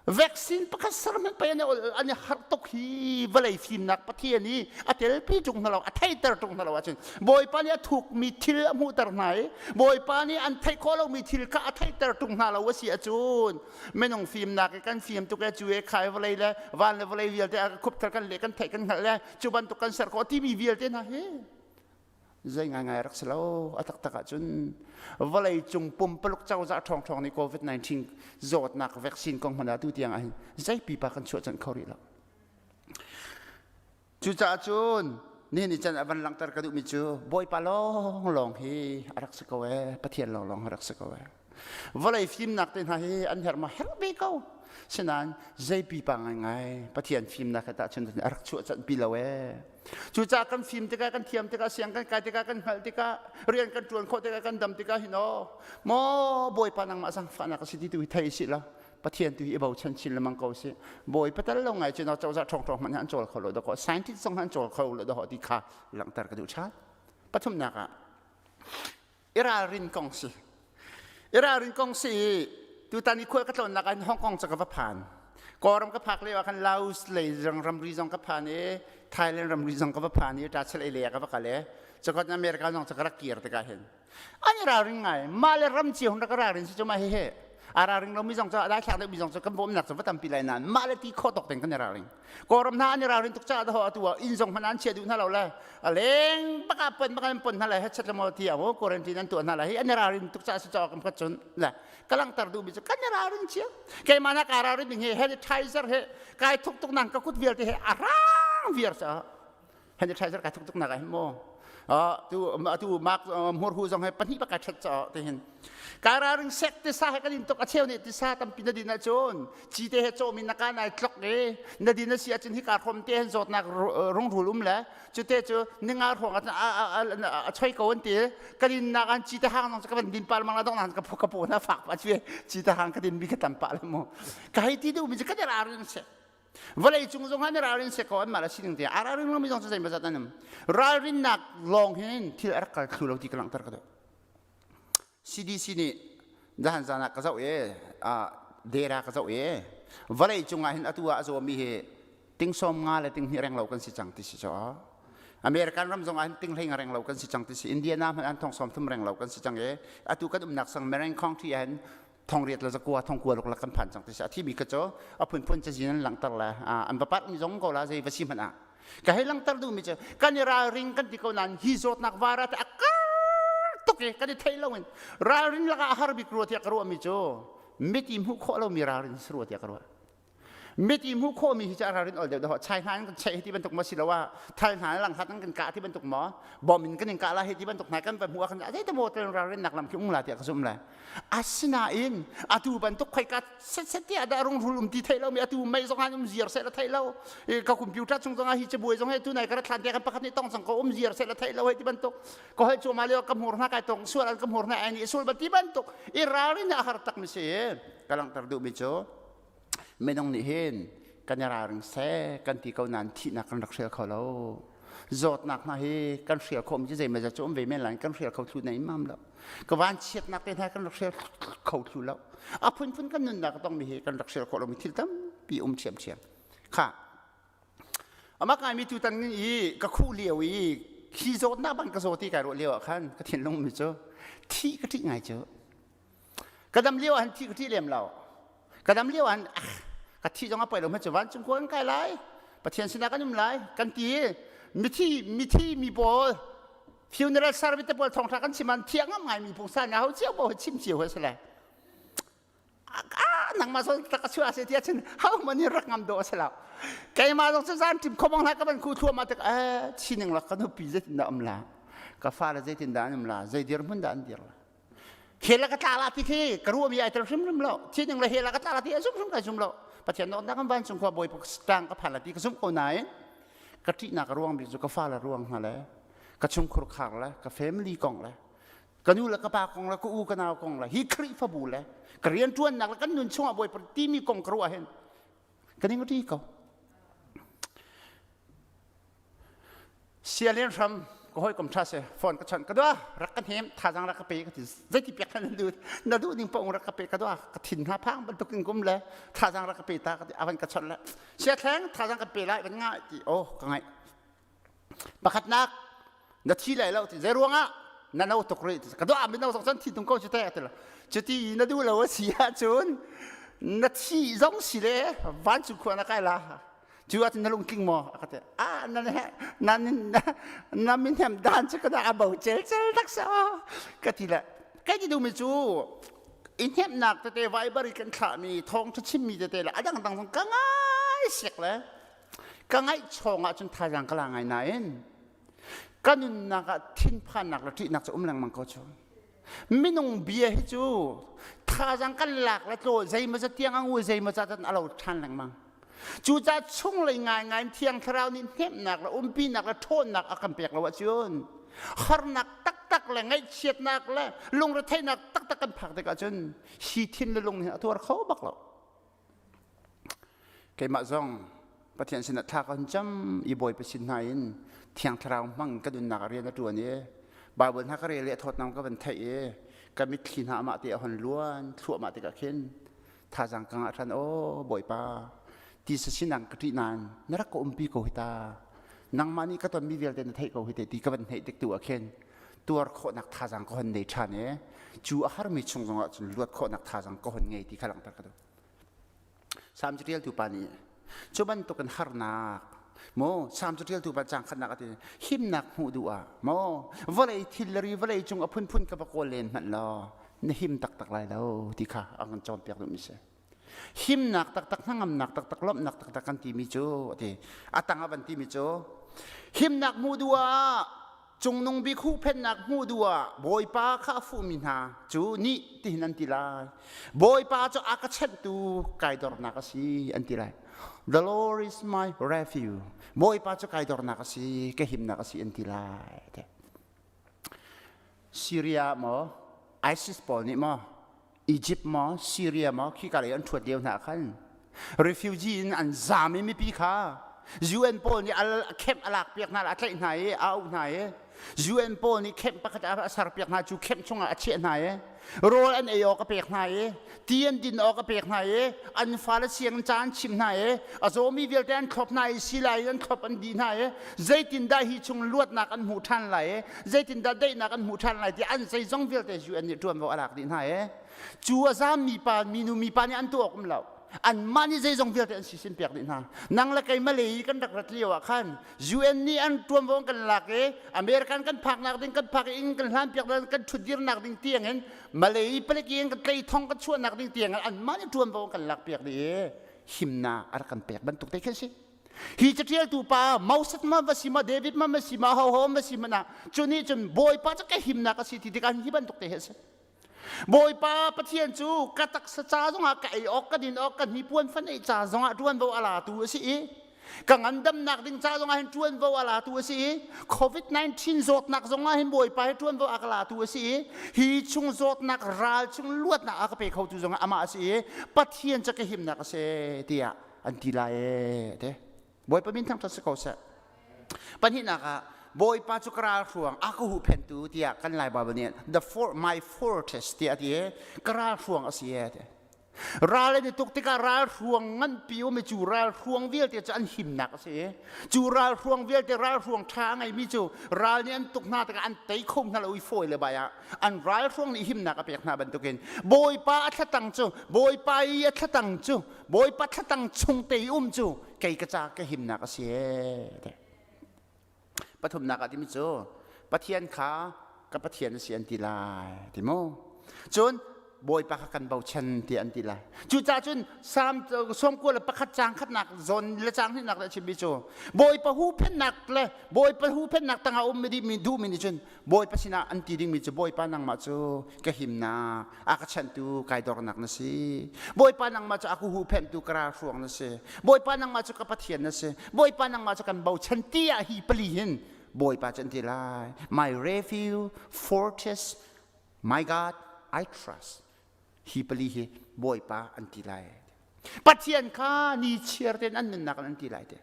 S8: Vaccine pakhat ser hmanh pei an an i harh tuk hi vawlei fimnak Pathian i a telpi ṭung hna lo a theiter ṭung hna lo ahcun Bawipa nih a thukmi thil a hmuhter hna i Bawipa nih an theih khawh lomi thil kha a theiter ṭung hna lo a si ahcun minung fimnak i kan fim tuk e cu e khai vawlei le van le vawlei vialte a khupthal kan le kan theih kan hngalh le cu bantuk kan ser khawh timi vialte hna hi zei ngaingai rak si lo a taktak ahcun vawlei cung pumpaluk cozah ṭhawngṭhawng nih COVID-19 zawtnak vaccine kong hmanh ah tu tiang ahhin zei pipa kan chuah canh kho rih lo cucaah cun nihin ni can a van langhter ka duhmi cu Bawipa lawnglawng hi a rak si ko ee Pathian lawnglawng a rak si ko ee vawlei fimnak te hna hi an herh ma herh ve ko sinain zei pipa ngaingai Pathian fimnak he tahchun a rak chuah canh pi lo ee Cucaah kan fim tikah, kan thiam tikah, siang kan kai tikah, kan hngalh tikah, rian kan ṭuan khawh tikah, kan dam tikah hin aw, maw Bawipa nangmah zaangfahnak a si ti tu hi thei sih law Pathian tu hi i bochan chin lengmang ko sih. Bawipa tal lo ngai cu na cozah ṭhawngṭhawng hmanh an cawl kho lo dawkaw scientist zong an cawl kho lo dawkaw ti kha langhter ka duh ṭhan. Pathumnak ah i ralrin kong si. I ralrin kong si i tutan i khual ka tlawnnak ah Hong Kong cu ka va phan. Kawlram ka phak lio ah khan Laos lei ramri zong ka phan i Thailand ramri zong ka va phan i ṭachel ei lei ah ka va kal i cakot America zong cu ka rak kir tikah hin an i ralring ngai mah le ram cio hun rak ralrin si cu mah hihi a ralring lomi zong cu a daithlak deuhmi zong cu kan bawmnak cu va tampi lai nain mah le ti khawh tawk tein kan i ralring Kawlram hna an i ralrin tuk caah daw atu ah inn zong hmanh an chia duh hna lo le a leng bak ah pon bak an pon hna le headset le maw ti ah quarantine an tuah hna le hi an i ralrin tuk caah si caah kan khat cun le ka langhter duhmi cu kan i ralrin cio keimah na ka ralrin ding hi sanitizer he kai thuk tuk nang ka kut vialte he a rang viar caah sanitizer kai thuk tuk nak ah hin maw tu atu mak hmurhu zong he pahnih bak kai that caah ti hin kai ralring sek tisa he kan in tuk a cheu nih tisa tampi na din ahcun cite he cawmi na ka nai tlok i na din a si ahcun hi ka hrom te hin zawtnak rungrul um le cute cu ninga hrawng a choi ko an ti ka din nak an cite hang zong ka van din pal mang la dong nan ka ka pu na fak pa chu cite hang ka din bi ka tam pa le mu ka hei ti du mi ka ralring sek vawlei cung zong ah ralrin sek ko an mah la sining te a ralring lomi zong cu zei mazat an um ralrinnak lawng hin thil a rak kal thlu lo ti ka langhter ka duh CDC nih zahan zan ah ka zoh i data ka zoh i vawlei cungah hin atu ah a zawmi hi ting sawm nga le ting hnih reng lo kan si cang ti si cu American ram zong ah hin ting hlei nga reng lo kan si cang ti si Indiana hmanh an thong sawm thum reng lo kan si cang i atu kan umnak sang Marin County ah hin thong riat le zakua thong kua luk la kan phan cang ti si a thimi ka cu a phunphun cazin an langhter le an va parh mi zong ko la zei va si hmanh ah Ka hei langhter duhmi cu kan i ralring kan ti ko nain hi zawtnak vara te a kar tuk i kan i thei loin ralrin lakah a har bik rua tiah ka ruahmi cu mit i hmuh khawh lomi ralrin si rua tiah ka ruah. Mit i hmuh khawhmi hi cu a ralrin ol deuh dawh. Chai hna in kan cheih hi ti bantuk maw siloah thal hna in langhat in kan kah ti bantuk maw bom in kan in kah la hi ti bantuk hna kan va hmuh ah khan zei te maw tel ralrin nak lam khi um la tiah ka zumh le. Asinain atu bantuk khoika set tiah dah rungrul um ti theih lomi atu mei zong han um ziar seh la theih lo ka computer chung zong ah hi cabuai zong he tu nai ka rat hlan te kan pakhat nih tong cang ko um ziar seh la theih lo hei ti bantuk ka hoi cuahmah lio ka hmur hna kai tong sual an ka hmur hna ai nih sul ba ti bantuk i ralrin a har tak mi si ka langhter duh mi cu minung nih hin kan i ralring seh kan ti ko nain thihnak kan rak hrial kho lo zawtnak hna hi kan hrial khawh mi cu zeimawzat cu um ve men lai kan hrial kho thlu na imam lo ka van chiatnak te hna kan rak hrial kho thlu lo a phunphun kan nunnak tong mi hi kan rak hrial khawh lo mi thil tampi um ṭhiamṭhiam kha Amah ngaimi tutan i ka khuh lio i hi zawtnak bang ka zaw ti kai ruah lio ah khan ka thinlung mi cu thi ka ṭih ngai cu. Ka dam lio ah hin thi ka ṭih lem lo. Ka dam lio ah hin ah, ka thi zong a poi lo hmanh cu vancung khua kan kai lai. Pathian sinah kan um lai kan ti i mithi mithi mi pawl funeral service te pawl thawngṭha kan chim an thiang ngam ngai mi pungsan na ho cio bo chim cio he si lai. Nangmah zong tak a chuah se tiah cun ho man nih rak ngam dawh a si lo. Keimah zong cu zan ṭim khomong hna ka van khu thluahmah tik eh chining lak ka nupi zeitin dah um la ka fale zeitin dah an um la zei dirhmun dah an dir la hela ka tla la ti khi ka ruahmi ai tel hrimhrim lo chining le hela ka tla la ti a zum hrim kai zum lo Pathian nawlnak kan vancung khua bawi tang ka phan la ti ka zumh ko nain ka ṭihnak a ruang bik cu ka fale ruang hna le ka chungkhur khar le ka family kong le ka nu le ka pa kong le ka u ka nau kong le hi Khrihfabu le ka rianṭuannak le kan nun chungah Bawipa timi kong ka ruah hin ka ning ṭi ko. Sialian hram ka hawikom ṭha si phone ka chawnh ka dua rak ka hnem thazang rak ka pe ka ti zeiti piak na duh na duh ning paoh rak ka pe ka dua ka thin hna phang bantuk in kum le thazang rak ka pe ta ka ti avan ka chawnh le sia thleng thazang ka pe lai van nga ti oh ka ngaih Pakhatnak na thi lai lo ti zei ruangah na no tuk rih ka doh ah mino zong cun thi tung ko cu te ti lo cuti na duh lo a si ahcun na thi zong si le vancung khua na kai la cu ahcun na lungtling maw a ka ti ah na na na min hem dan cu ka dah a bo cel cel tak sa ka ti le kai ti duhmi cu i hnemhnak tete viber i kan thlahmi thawngṭha chimmi tete le a dangdang zong ka ngai siak le Ka ngaihchawng ahcun thazaang ka la ngai nain ka nunnak ah thinphannak le ṭihnak cu um lengmang ko cu. Minung bia hi cu thazaang kan lak le tlaw zeimawzat tiang a ngu zeimawzat a lo ṭhan lengmang. Cucaah chunglei ngaingai in Thiang Thlarau nih hnemhnak le umpinak le ṭhawnnak a kan pek lo ahcun harnak taktak le ngaihchiatnak le lungretheihnak taktak kan phak tikah cun hi thin le lung nih a tuar kho bak lo. Keimah zong Pathian sinah thla ka hun cam i Bawipa sin hna in Thiang Thlarau hmang ka nunnak ah rian a ṭuan i Baibal hna ka rel i a thawtnam ka van theih i ka mitthli hna amah te a hon luan thluahmah tikah khin thazaang ka ngah ṭhan aw Bawipa tisa sinak ka ṭih nain na rak ka umpi ko hi ta nangmah nih ka tonmi vialte na theih ko hi te ti ka van theih tik tu ah khin tuar khawhnak thazaang ka hon nei ṭhan i cu a harmi chung zongah cun luat khawhnak thazaang ka hon ngei ti kha langhter ka duh. Salm caṭialtu pa nih cu bantukin harnak maw Salm caṭialtu pa caang khatnak a ti himnak hmuh duh ah maw vawlei thil le ri vawlei cung a phunphun ka va kawl len hmanh law na him taktak lai lo ti kha a kan cawnpiak duhmi si. Himnak taktak hnangamnak taktak lawmhnak taktak kan timi cu a ti a tang a van timi cu himnak hmuh duh ah Cungnung bik huhphenhnak hmuh duh ah Bawipa kha a fuhmi hna cu nih tihin an ti lai. Bawipa cu a ka chenhtu kai dornak a si an ti lai. The Lord is my refuge. Bawipa cu kai dornak a si, ka himnak a si an ti lai. Syria maw, ISIS pawl nih maw, Egypt maw, Syria maw, khika lei an ṭhuat lio hna khan refugee in an zaam i mipi kha UN pawl nih a camp a lak piak hna a tlaih hna i a auh hna i UN pawl nih camp pakhat a ser piak hna cu camp chungah a chiah hna i rawl an ei awk a pek hna i ti an din awk a pek hna i an fale sianginn ca an chimh hna i a zawmi vialte an thlop hna i silai an thlop an dih hna i zeitindah hi chung luatnak an hmuh ṭhan lai i zeitindah daihnak an hmuh ṭhan lai ti an zeizong vialte UN nih ṭuanvo a lak dih hna i cu a zaammi pa minu mipa nih an tuah awk um lo anmah nih zeizong vialte an sisin piak dih hna nang le kei Malay i kan rak rat lio ah khan UN nih an ṭuanvo kan lak i American kan phaknak ding kan phak i inn kan hlan piak kan ṭhutdirnak ding tiang in Malay palek in kan tlei thong kan chuahnak ding tiang in anmah nih ṭuanvo kan lak piak dih i. himnak a rak kan pek bantuk te khi si. Hi catialtu pa Moses ma va si ma David ma ma si ma ho ho ma si ma na cu nih cun Bawipa cu ka himnak a si ti tikah hi bantuk te hi a si. Bawipa Pathian cu ka taksa ca zongah ka ei awk ka din awk ka hnipuan fan ei ca zongah ṭuanvo a latu a si i ka ngandamnak ding ca zongah hin ṭuanvo a latu a si i COVID-19 zawtnak zongah hin Bawipa hi ṭuanvo a ka latu a si i hi chung zawtnak ral chung luatnak a ka pe khotu zongah amah a si i Pathian cu ka himnak a si tiah an ti lai ee te Bawipa min thangṭhat si ko seh. Pahnihnak ah Bawipa cu ka ralhruang a ka huhphentu tiah kan Lai Bible nih the for, my fortress tiah a ti i ka ralhruang a si e ti. Ral an i tuk tikah ralhruang nganpi um i cu ralhruang vialte cu an himnak a si i cu ralhruang vialte ralhruang ṭha a ngeimi cu ral nih an tuk hna tikah an tei kho hna lo i fawi le bai ah an ralhruang nih himnak a pek hna bantukin Bawipa a thlatang cu Bawipa i a thlatang cu Bawipa thlatang chung te i um cu kei ka ca ka himnak a si ee. Pathumnak ah timi cu Pathian kha ka Pathian a si an ti lai ti mu. Cun Bawipa kha kan bochan ti an ti lai. Cucaah cun Salm sawmkua le pakhat caang khatnak zawn le caang hnihnak le chimmi cu Bawipa huhphenhnak le Bawipa huhphenhnak tangah um mi duhmi nih cun Bawipa sinah an ti dingmi cu Bawipa nangmah cu ka himnak, a ka chanhtu kai dornak na si. Bawipa nangmah cu a ka huhphenhtu ka ralhruang na si. Bawipa nangmah cu ka Pathian na si. Bawipa nangmah cu kan bochan tiah hi pali hin Bawipa cu an ti lai. My refuge, fortress, my God, I trust. Hi pali hi Bawipa an ti lai. Pathian kha ni chiar tein an nunnak an ti lai te.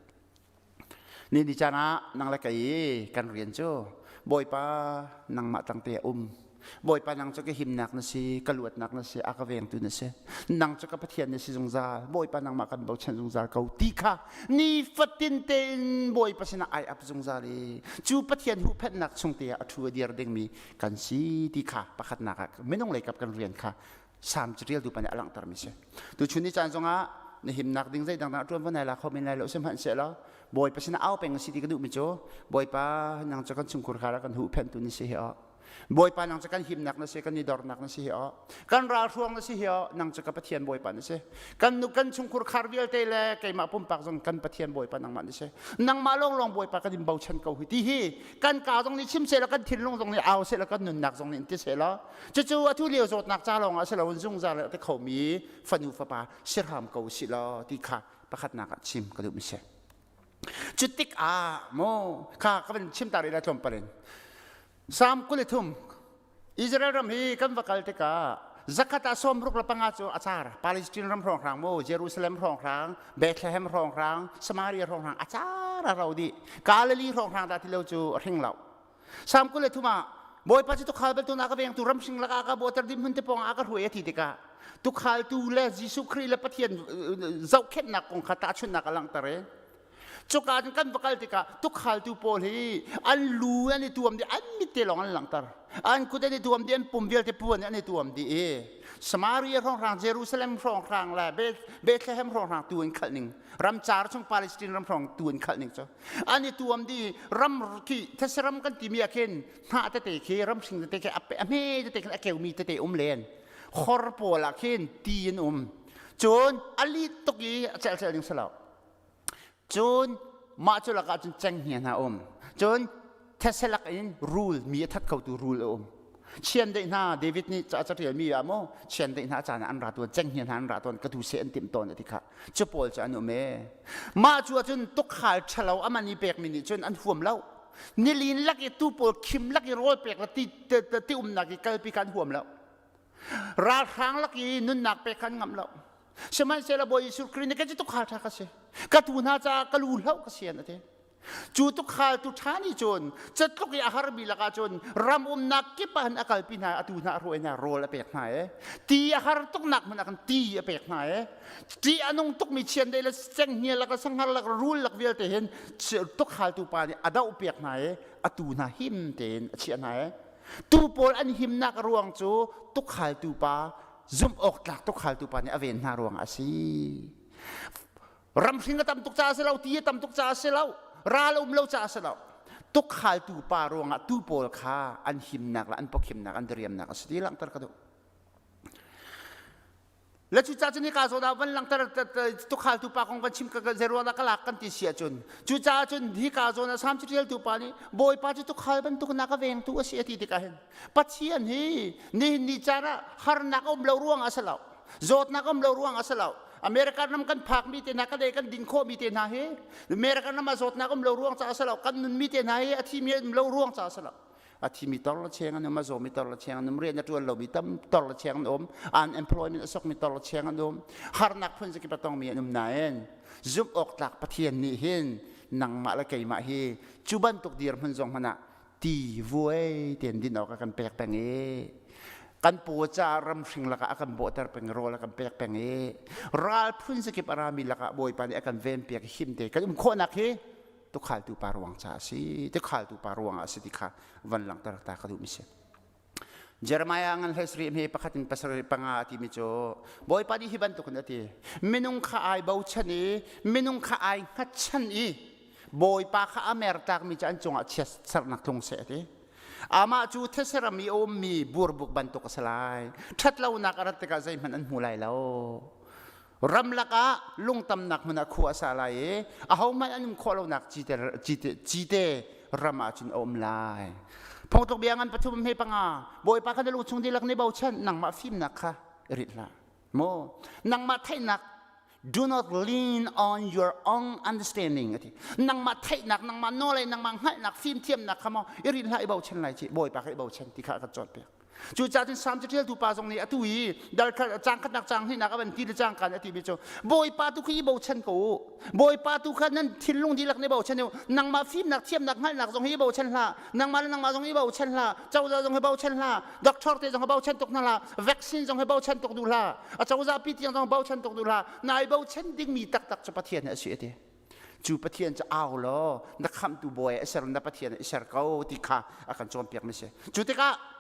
S8: Ni ni caan ah nang le kei kan rian cu Bawipa nangmah tangte a um. Bawipa nang cu ka himnak na si, ka luatnak na si, a ka vengtu na si. Nang cu ka Pathian na si zungzal. Bawipa nangmah kan bochan zungzal ko ti kha nifatin tein Bawipa sinah ai ap zungzal i cu Pathian huhphenhnak chung te ah a ṭhu a dir dingmi kan si ti kha pakhatnak ah minung lei kap kan rian kha Salm catialtu pa nih a langhtermi si. Tuchun ni caan zongah na himnak ding zei dangdang ṭuan von ai la kho men lai lo sihmanhsehlaw Bawipa sinah au peng si ti ka duhmi cu Bawipa nang cu kan chungkhur khar ah kan huhphenhtu na si hi aw. Bawipa nang cu kan himnak na si kan i dornak na si hi aw. Kan ralhruang na si hi aw nang cu ka Pathian Bawipa na si. Kan nu kan chungkhur khar vialte le keimah pumpak zong kan Pathian Bawipa nangmah na si. Nangmah lawnglawng Bawipa kan in bochan ko hi ti hi kan kaa zong nih chim seh law kan thinlung zong nih au seh law kan nunnak zong nih ti seh law Cucu atu lio zawtnak ca lawng ah si loin zungzal a ti khomi fanu fapa si hram ko si law ti kha pakhatnak ah chim ka duhmi si. Cu tikah maw kha ka van chim ta rih lai tlawmpal in. Salm 23 Israel ram hi kan va kal tikah zakhat ah 65 cu a car Palestine ram hrawnghrang mu Jerusalem hrawnghrang Bethlehem hrawnghrang Samaria hrawnghrang a car a ro dih Galilee hrawnghrang dah ti lo cu a hring lo Salm 23 ah Bawipa cu tukhal bantuk a ka vengtu ramhring lakah ka bawter dim hmun te pawng ah ka hruai a ti tikah tukhaltu le Jesuh Khrih le Pathian zohkhenhnak kong kha tahchunhnak a langhter i cuka cun kan va kal tikah tukhaltu pawl hi an lu an i tuam dih an mit te lawng an langhter an kut an i tuam dih an pum vialte puan an i tuam dih i Samaria hrawnghrang Jerusalem hrawnghrang le Bethlehem hrawnghrang tu an khalh ning ramcar chung Palestine ram hrawng tu an khalh ning cu an i tuam di ram khi these ram kan timi ah khin hnah tete khi ram hring tete khi a hme tete khin a keumi tete um len khor pawl ah khin ti in um cun a lit tuk i a celcel ding si lo cun mah cu lakah cun cenghngia hna um cun these lak in rul mi a that khotu rul a um chiandeih hna David nih ca catial mi ah maw chiandeih hna caan ah an ra tuan cenghngia hna an ra tuan ka tu se an timh tawn ti kha cu pawl cu an um e mah cu ahcun tukhal ṭhalo aman i pekmi nih cun an huam lo nilin lak i tu pawl khim lak i rawl pek le ti ti umnak i kalpi kha an huam lo ralhrang lak i nunnak pek kha an ngamh lo sihmanhsehlaw Bawi Jesuh Khrih nih ka cu tukhal ṭha ka si ka tu hna caah ka lu hloh ka sian a ti Cu tukhaltu ṭha nih cun catluk i a harmi lakah cun ram umnak kip ah a kalpi hna atu hna a hruai hna rawl a pek hna e ti a har tuknak hmun ah khan ti a pek hna e ti a nung tukmi chiandeih le cenghngia lak le sanghar lak rul lak vialte hin tukhaltu pa nih a doh piak hna e atu hna him tein a chiah hna e tu pawl an himnak a ruang cu tukhaltu pa zumh awk tlak tukhaltu pa nih a ven hna ruangah a si. Ramhring a tam tuk caah a si lo, ti a tam tuk caah a si lo, ral a um lo caah a si lo. Tukhaltu pa ruangah tu pawl kha an himnak le an pawkhimnak, an diriamnak a si ti langhter ka duh. Le cucaah cun hika zawn ah van langhter tukhaltu pa kong van chim ka zeruang dah ka lak kan ti si ahcun cucaah cun hika zawn ah Salm caṭialtu pa nih Bawipa cu tukhal bantuk na ka vengtu a si a ti tikah hin Pathian hi nihin ni caan ah harnak a um lo ruang ah a si lo zawtnak a um lo ruang ah a si lo America ram kan phakmi te hna kan ei kan din khawhmi te hna hi America ram ah zawtnak um lo ruang caah a si lo kan nunmi te hna hi a thimi um lo ruang caah a si lo a thimi tor le cheng an um a zawmi tor le cheng an um rian a ṭuan lomi tam tor le cheng an um unemployment a sokmi tor le cheng an um harnak phun zakip a tongmi an um nain zumh awk tlak Pathian nih hin nangmah le keimah hi cu bantuk dirhmun zong hmanh ah ti vuai tein din awk a kan pek peng i kan paw caah ramhring lakah a kan bawhter peng rawl a kan pek peng i ral phun zakip a rami lakah Bawipa nih a kan venpiak him te kan um khawhnak hi tukhaltu pa ruang caah a si tukhaltu pa ruang ah a si ti kha van langhter ta ka duhmi si Jeremiah ngan hlei sarih hme pakhat in pasarih panga a timi cu Bawipa nih hi bantukin a ti minung kha ai bochan i minung kha ai hngatchan i Bawipa kha a mertakmi cu an cungah chiatsernak tlung seh a ti amah cu these ram i a ummi burbuk bantuk a si lai ṭhatlonak a rat tikah zeihmanh an hmu lai lo Ramlak ah lungtamnak hmun ah khua a sa lai i ahohmanh an um khawh lonak cite, cite, cite ram ah cun a um lai. Phungtluk bia ngan pathum he panga Bawipa kha na lung chung dihlak nih bochan nangmah fimnak kha rit hlah. Maw nangmah theihnak do not lean on your own understanding ati nangmah theihnak nangmah nawl nangmah hngalhnak fimthiamnak kha maw i rin hlah i bochan lai ci Bawipa kha i bochan ti kha a kan cawnpiak. Cucaah cun Salm caṭialtu pa zong nih atu i dal caang khatnak caang hnihnak a van ti le cangka nih a timi cu Bawipa tu khi i bochan ko u. Bawipa tu kha nan thinlung dihlak nih bochan u. Nangmah fimnak thiamnak hngalhnak zong hi i bochan hlah. Nangmah le nangmah zong i bochan hlah. Cozah zong hi bochan hlah. Doctor te zong hi bochan tuk hna hlah. Vaccine zong hi bochan tuk duh hlah. A cozah pi tiang zong bochan tuk duh hlah. Nai bochan dingmi taktak cu Pathian hi a si a ti. Cu Pathian cu au law na khamhtu bawi a ser na Pathian i ser ko ti kha a kan cawnpiak mi si. Cu tikah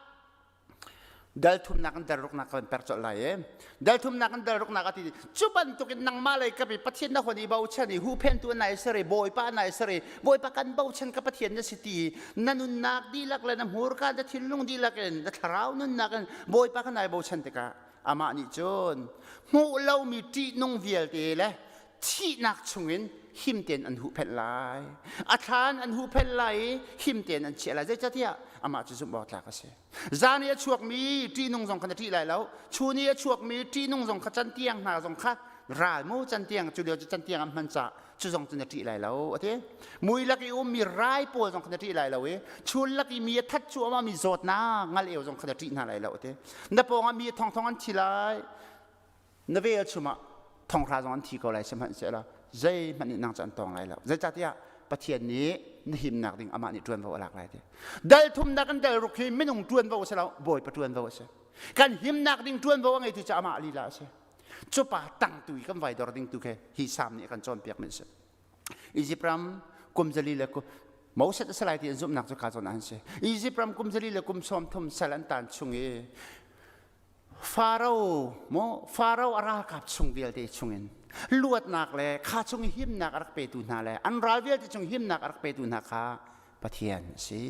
S8: dal thumnak in dal ruknak kan per colh lai i dal thumnak in dal ruknak a ti cu bantukin nangmah lei kapi Pathian na hon i bochan i huhphentu nai ser i Bawipa nai ser i Bawipa kan bochan ka Pathian na si ti na nunnak dihlak le na hmurka na thinlung dihlak in na thlarau nunnak in Bawipa kan nai bochan tikah amah nih cun hmuh lomi ṭihnung vialte le thihnak chungin him tein an huhphenh lai a thlan an huhphenh lai i him tein an chiah lai zeicahtiah amah cu zumh awk tlak a si zan i a chuakmi ṭihnung zong kha na ṭih lai lo chun i a chuakmi ṭihnung zong kha cantiang hna zong kha ral mu cantiang cu lio cu cantiang an hman caah cu zong cu na ṭih lai lo a ti mui lak i ummi rai pawl zong kha na ṭih lai lo i chun lak i mi a that cuahmah mi zawtnak ngal eo zong kha na ṭih hna lai lo a ti na pawngah mi thongthong an thi lai na velchum ah thonghra zong an thi ko lai sihmanhsehlaw zeihmanh nih nang cu an tawng lai lo zeicahtiah Pathian nih na himnak ding amah nih ṭuanvo a lak lai ti dal thumnak in dal ruk hi minung ṭuanvo a si lo Bawipa ṭuanvo a si kan himnak ding ṭuanvo a ngeitu cu amah lila a si cupa tangtu i kan vai dor ding tu khi hi sam nih a kan cawnpiak mi a si Egypt ram kum zali le Moses a si lai ti an zumhnak cu ka zawn an si Egypt ram kum zali le kum 30 sal an tan chung i Faro maw Faro a ralkap chung vialte chungin luatnak le kha chung i himnak a rak petu hna le an ral vialte chung himnak a rak petu hna kha Pathian a si.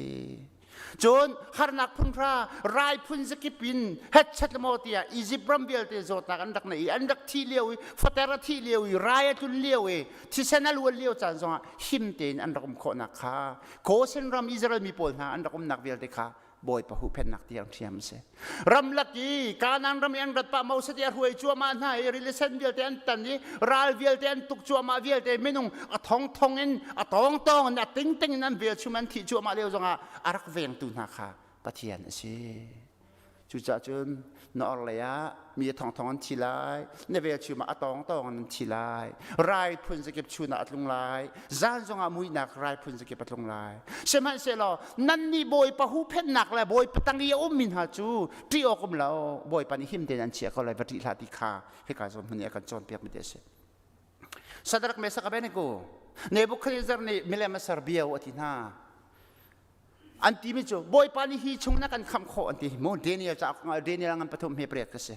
S8: Cun harnak phunhra rai phun zakip in hetchet maw tiah Egypt ram vialte zawtnak an rak nei i an rak thi lio i fater a thi lio i rai a tlun lio i thisen a luan lio caan zongah him tein an rak um khawhnak kha Goshen ram Israel mi pawl hna an rak umnak vialte kha Bawipa huhphenhnak tiang ṭhiam a si. Ramlak i Kanaan ram i an rat pah Moses i a hruai cuahmah hna i rili sen vialte an tan i ral vialte an tuk cuahmah vialte minung a thongthong in a tawngtawng in a tingting in an velchum an thih cuahmah lio zongah a rak vengtu hna kha Pathian a si. Cucaah cun na orhlei ah mi a thongthong an thi lai, na velchum ah a tawngtawng in an thi lai, rai phun zakip chun ah a tlung lai, zan zongah muihnak rai phun zakip a tlung lai. Sihmanhsehlaw nannih Bawipa huhphenhnak le Bawipa tang i a ummi hna cu ṭih awk um lo, Bawipa nih him tein an chiah ko lai, va ṭih hlah ti kha hika zawn hmun nih a kan cawnpiakmi te a si. Sadrak Mesak Abednego Nebuchadnezzar nih milem a ser bio a ti hna. An timi cu Bawipa nih hi chung na kan khamh khawh an ti mu Daniel ca Daniel ngan pathum he pariat ka si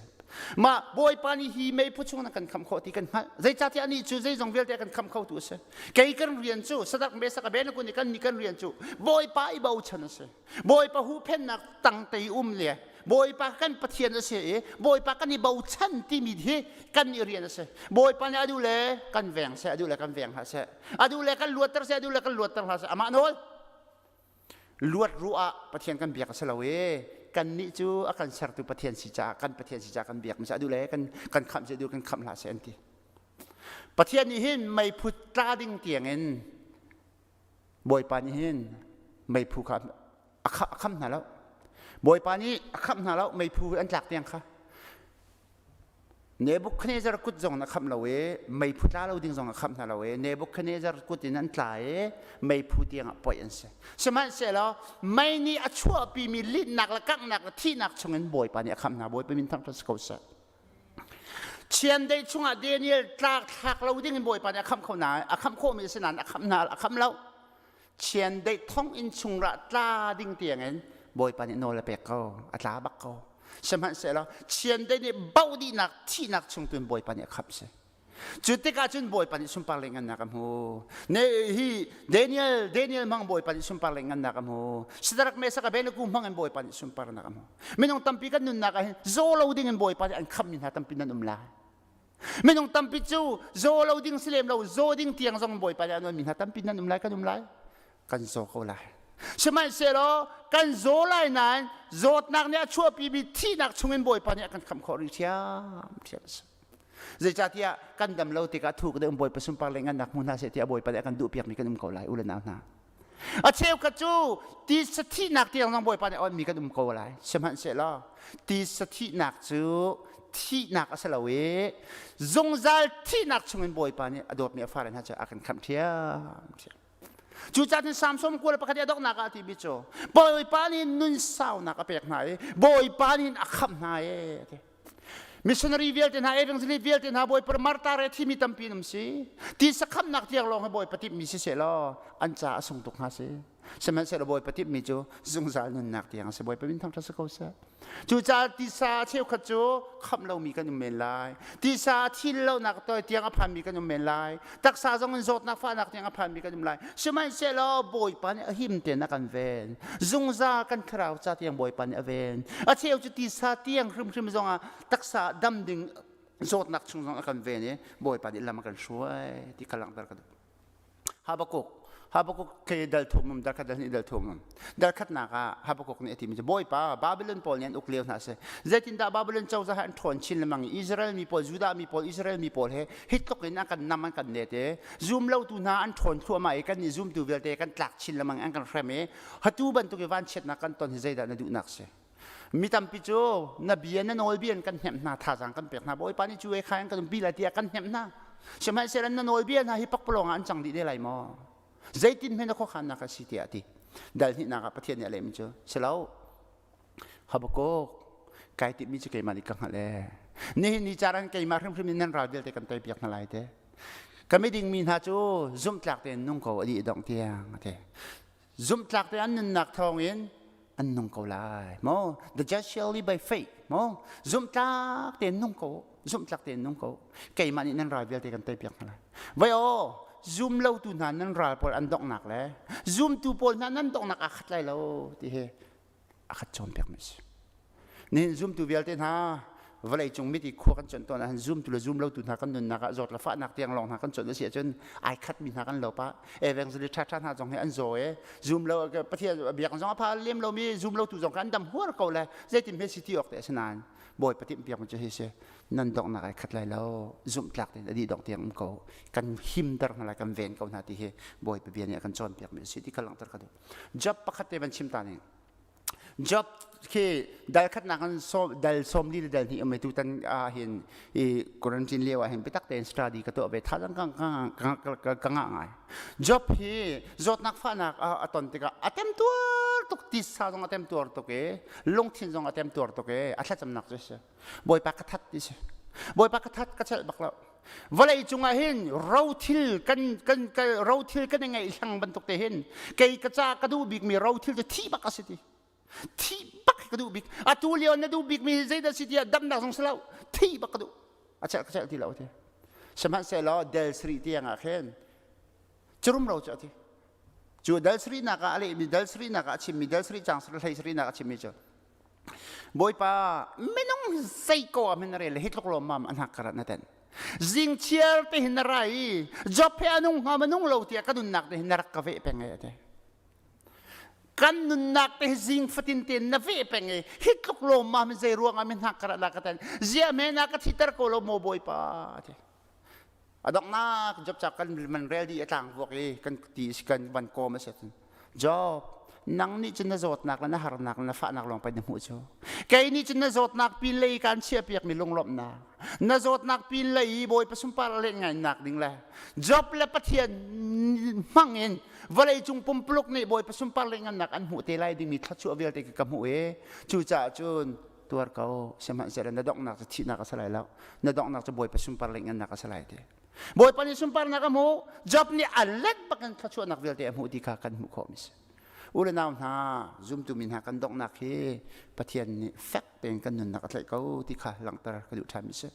S8: mah Bawipa nih hi meiphu chung na kan khamh khawh ti kan hngalh zeicahtiah anih cu zeizong vialte a kan khamh khotu a si kei kan rian cu Sadak Mesak Abednego nih kan nih kan rian cu Bawipa i bochan a si Bawipa huhphenhnak tangte i um le. Bawipa kan Pathian a si i Bawipa kan i bochan timi hi kan i rian a si. Bawipa nih a duh le kan veng seh, a duh le kan veng hlah seh. A duh le kan luatter seh, a duh le kan luatter hlah seh. Amah nawl. Luat ruah ah Pathian kan biak a si lo i kannih cu a kan sertu Pathian si caah kan Pathian si caah kan biak mi si a duh le kan kan khamh seh, a duh kan khamh hlah seh an ti. Pathian nih hin meiphu tla ding tiangin Bawipa nih hin meiphu kha a kham hna lo. Bawipa nih a khamh hna lo meiphu an tlak tiang kha. Nebuchadnezzar kut zong na khamh lo i meiphu tla lo ding zong a khamh hna lo i Nebuchadnezzar kut in an tla i meiphu tiang ah poih an si. Sihmanhsehlaw mei nih a chuahpimi linhnak le kanghnak le thihnak chungin Bawipa nih a khamh hna. Bawipa min thangṭhat si ko seh. Chiandeih chungah Daniel tlak thlak lo ding in Bawipa nih a khamh kho nain a khamh khawhmi a si nain a khamh hna a khamh lo. Chiandeih thonginn chung rah tla ding tiangin Bawipa nih nawl a pek ko, a tla bak ko. Sihmanhsehlaw chiandeih nih bauh dihnak thihnak chung tu in Bawipa nih a khamh si. Cu tikah cun Bawipa nih sunpar le ngannak a hmu. Ne hi Daniel Daniel hmang Bawipa nih sunpar le ngannak a hmu. Shadrach Meshach Abednego hmang in Bawipa nih sunparnak a hmu. Minung tampi kan nunnak ah hin zaw lo ding in Bawipa nih an khammi hna tampi nan um lai. Minung tampi cu zaw lo ding si lem lo zaw ding tiang zong Bawipa nih an mi hna tampi nan um lai kan um lai. Kan zaw ko lai. Sihmanhsehlaw kan zaw lai nain zawtnak nih a chuahpimi thihnak chungin Bawipa nih a kan khamh khawh rih ṭhiamṭhiam a si. Zeicahtiah kan dam lo tikah thuk deuh Bawipa sunpar le ngannak hmu hna seh tiah Bawipa nih a kan duhpiakmi kan um ko lai u le nau hna. A cheukhat cu tisa thihnak tiang zong Bawipa nih a onmi kan um ko lai. Sihmanhsehlaw tisa thihnak cu thihnak a si lo i zungzal thihnak chungin Bawipa nih a dawtmi a fale hna cu a kan khamh ṭhiamṭhiam. Cucaah cun Samson kual pakhat i a donghnak ah a timi cu Bawipa nih nun saunak a pek hna i Bawipa nih a khamh hna e a ti. Missionary vialte hna, evangelist vialte hna Bawipa Marta re thimi tampi an um si. Tisa khamhnak tiang lawng hi Bawipa timhmi si seh law an ca a sung tuk hnga si. Sihmanhsehlaw Bawipa timhmi cu zungzal nunnak tiang a si. Bawipa min thangṭhat si ko seh. Cucaah tisa cheukhat cu khamh lomi kan um men lai. Tisa thil lonak toi tiang a phanmi kan um men lai. Taksa zong in zawtnak fahnak tiang a phanmi kan um lai. Sihmanhsehlaw Bawipa nih a him tein a kan ven. Zungzal kan thlarau ca tiang Bawipa nih a ven. A cheu cu tisa tiang hrimhrim zongah taksa dam ding zawtnak chung zong a kan ven i Bawipa nih lam a kan hruai ti kha langhter ka duh. Habakuk Habakuk ke dal thum um dal khat dal hnih dal thum um dal khatnak ah Habakuk nih a timi cu Bawipa Babylon pawl nih an uk lio hna si zeitindah Babylon cozah an ṭhawn chin lengmang i Israel mi pawl Judah mi pawl Israel mi pawl he hi tluk in an kan nam an kan net i zum lotu hna an ṭhawn thluahmah i kan nih zumtu vialte kan tlak chin lengmang an kan hrem i hatu bantuk i vanchiatnak kan ton hi zeidah na duhnak si mi tampi cu na bia na nawlbia in kan hnemh hna thazaang kan pek hna bawipa nih cu e kha in kan umpi lai tiah kan hnemh hna sihmanhsehlaw na nawlbia hna hi pakpalawng ah an cang dih te lai maw zeitin hme na khuakhannak a si tiah a ti dal hnihnak ah pathian nih a lehmi cu si lo Habakuk kai timmi cu keimah nih ka hngalh ee nihin ni caran keimah hrimhrim in nan ral vialte kan tei piak hna lai te ka miding mi hna cu zumhtlak tein nung ko a dih dongh tiang a ti Zumhtlak te an nunnak thawngin an nung ko lai. Mo, the just shall live by faith. Mo, zumhtlak tein nung ko. Zumhtlak tein nung ko. Keimah nih nan ral vialte kan teipiak hna lai. Vai aw, zum lo tu hna nan ral pawl an donghnak le zumtu pawl hna nan donghnak aa khat lai lo ti hi a khat cawnpiak mi a si. Nihin zumtu vialte hna vawlei cung mit i khua kan cuanh tawn ahhin zumtu le zum lotu hna kan nunnak ah zawt le fahnak tiang lawng hna kan cuanh a si ahcun ai khatmi hna kan lo pah evangelist ṭhaṭha hna zong hi an zaw e zum lo Pathian biak zong a pha lem lomi zum lotu zong kha an dam huar ko le zeitin hme si ti awk te a si nain Bawipa timhpiak mi cu hi si nan donghnak ai khat lai lo zumhtlak tein a dih dongh tiang um ko kan himter hna lai kan ven ko hna ti hi Bawipa bia nih a kan cawnpiak mi a si ti kha langhter ka duh Job pakhat te van chim ta ning Job khi dal khatnak in dal 40 le dal hnih um tutan ah hin i quarantine lio ah hin biatak tein study ka tuah ve tha ka ka ka ngah ngai Job hi zawtnak fahnak a ton tikah a tem tuar tuk tisa zong a tem tuar tuk i lungthin zong a tem tuar tuk i a thlacamnak cu si Bawipa ka that ti si Bawipa ka that ka chelh bak lo vawlei cungah hin rothil kan kan rothil kan i ngeih hlang bantuk te hin kei ka ca ka duh bikmi rothil cu thi bak a si ti thi bak ka duh bik atu lio na duh bikmi zeidah si tiah damnak zong si lo thi bak ka duh a chelh ka chelh ti lo ti sihmanhsehlaw del sri tiang ah khin curum ro cu a ti cu dal sri nak ah a lehmi dal sri nak ah a chimmi dal sri chang hlei sri nak a chimmi cu. Bawipa minung zei ko ah min rel hi tluk lawm mam an hak karat na ten. Zing chiar te hin na ra i job he anung hnga manung lo tiah ka nunnak te hin na rak ka veh peng e te. Kan nunnak te hi zing fatin te na veh peng e hi tluk lawm mam zei ruang ah min hak karat la ka ten. Zia me na ka thiter ko lo mo Bawipa te. A donghnak job ca kan man rel dih a tlang vuak i kan ti kan van kawm a si cun Job nang nih cun na zawtnak le na harnak le na fahnak lawng pei na hmuh cu kei nih cun na zawtnak pin lei kan chiahpiak mi lunglawmhnak na zawtnak pin lei i Bawipa sunpar le ngaihnak ding le Job le Pathian hmang in vawlei cung pumpuluk nih Bawipa sunpar le ngannak an hmuh te lai dingmi thluachuah vialte ka hmuh i cucaah cun tuar ko sihmanhsehlaw na donghnak cu thihnak a si lai lo na donghnak cu bawipa sunpar le ngannak a si lai ti bawipa nih sunparnak a hmuh job nih a let bakin thluachuahnak vialte a hmuh ti kha kan hmuh khawh mi si u le nau hna zumtu mi hna kan donghnak hi pathian nih fek tein kan nunnak a tlaih ko ti kha langhter ka duh ṭhan mi si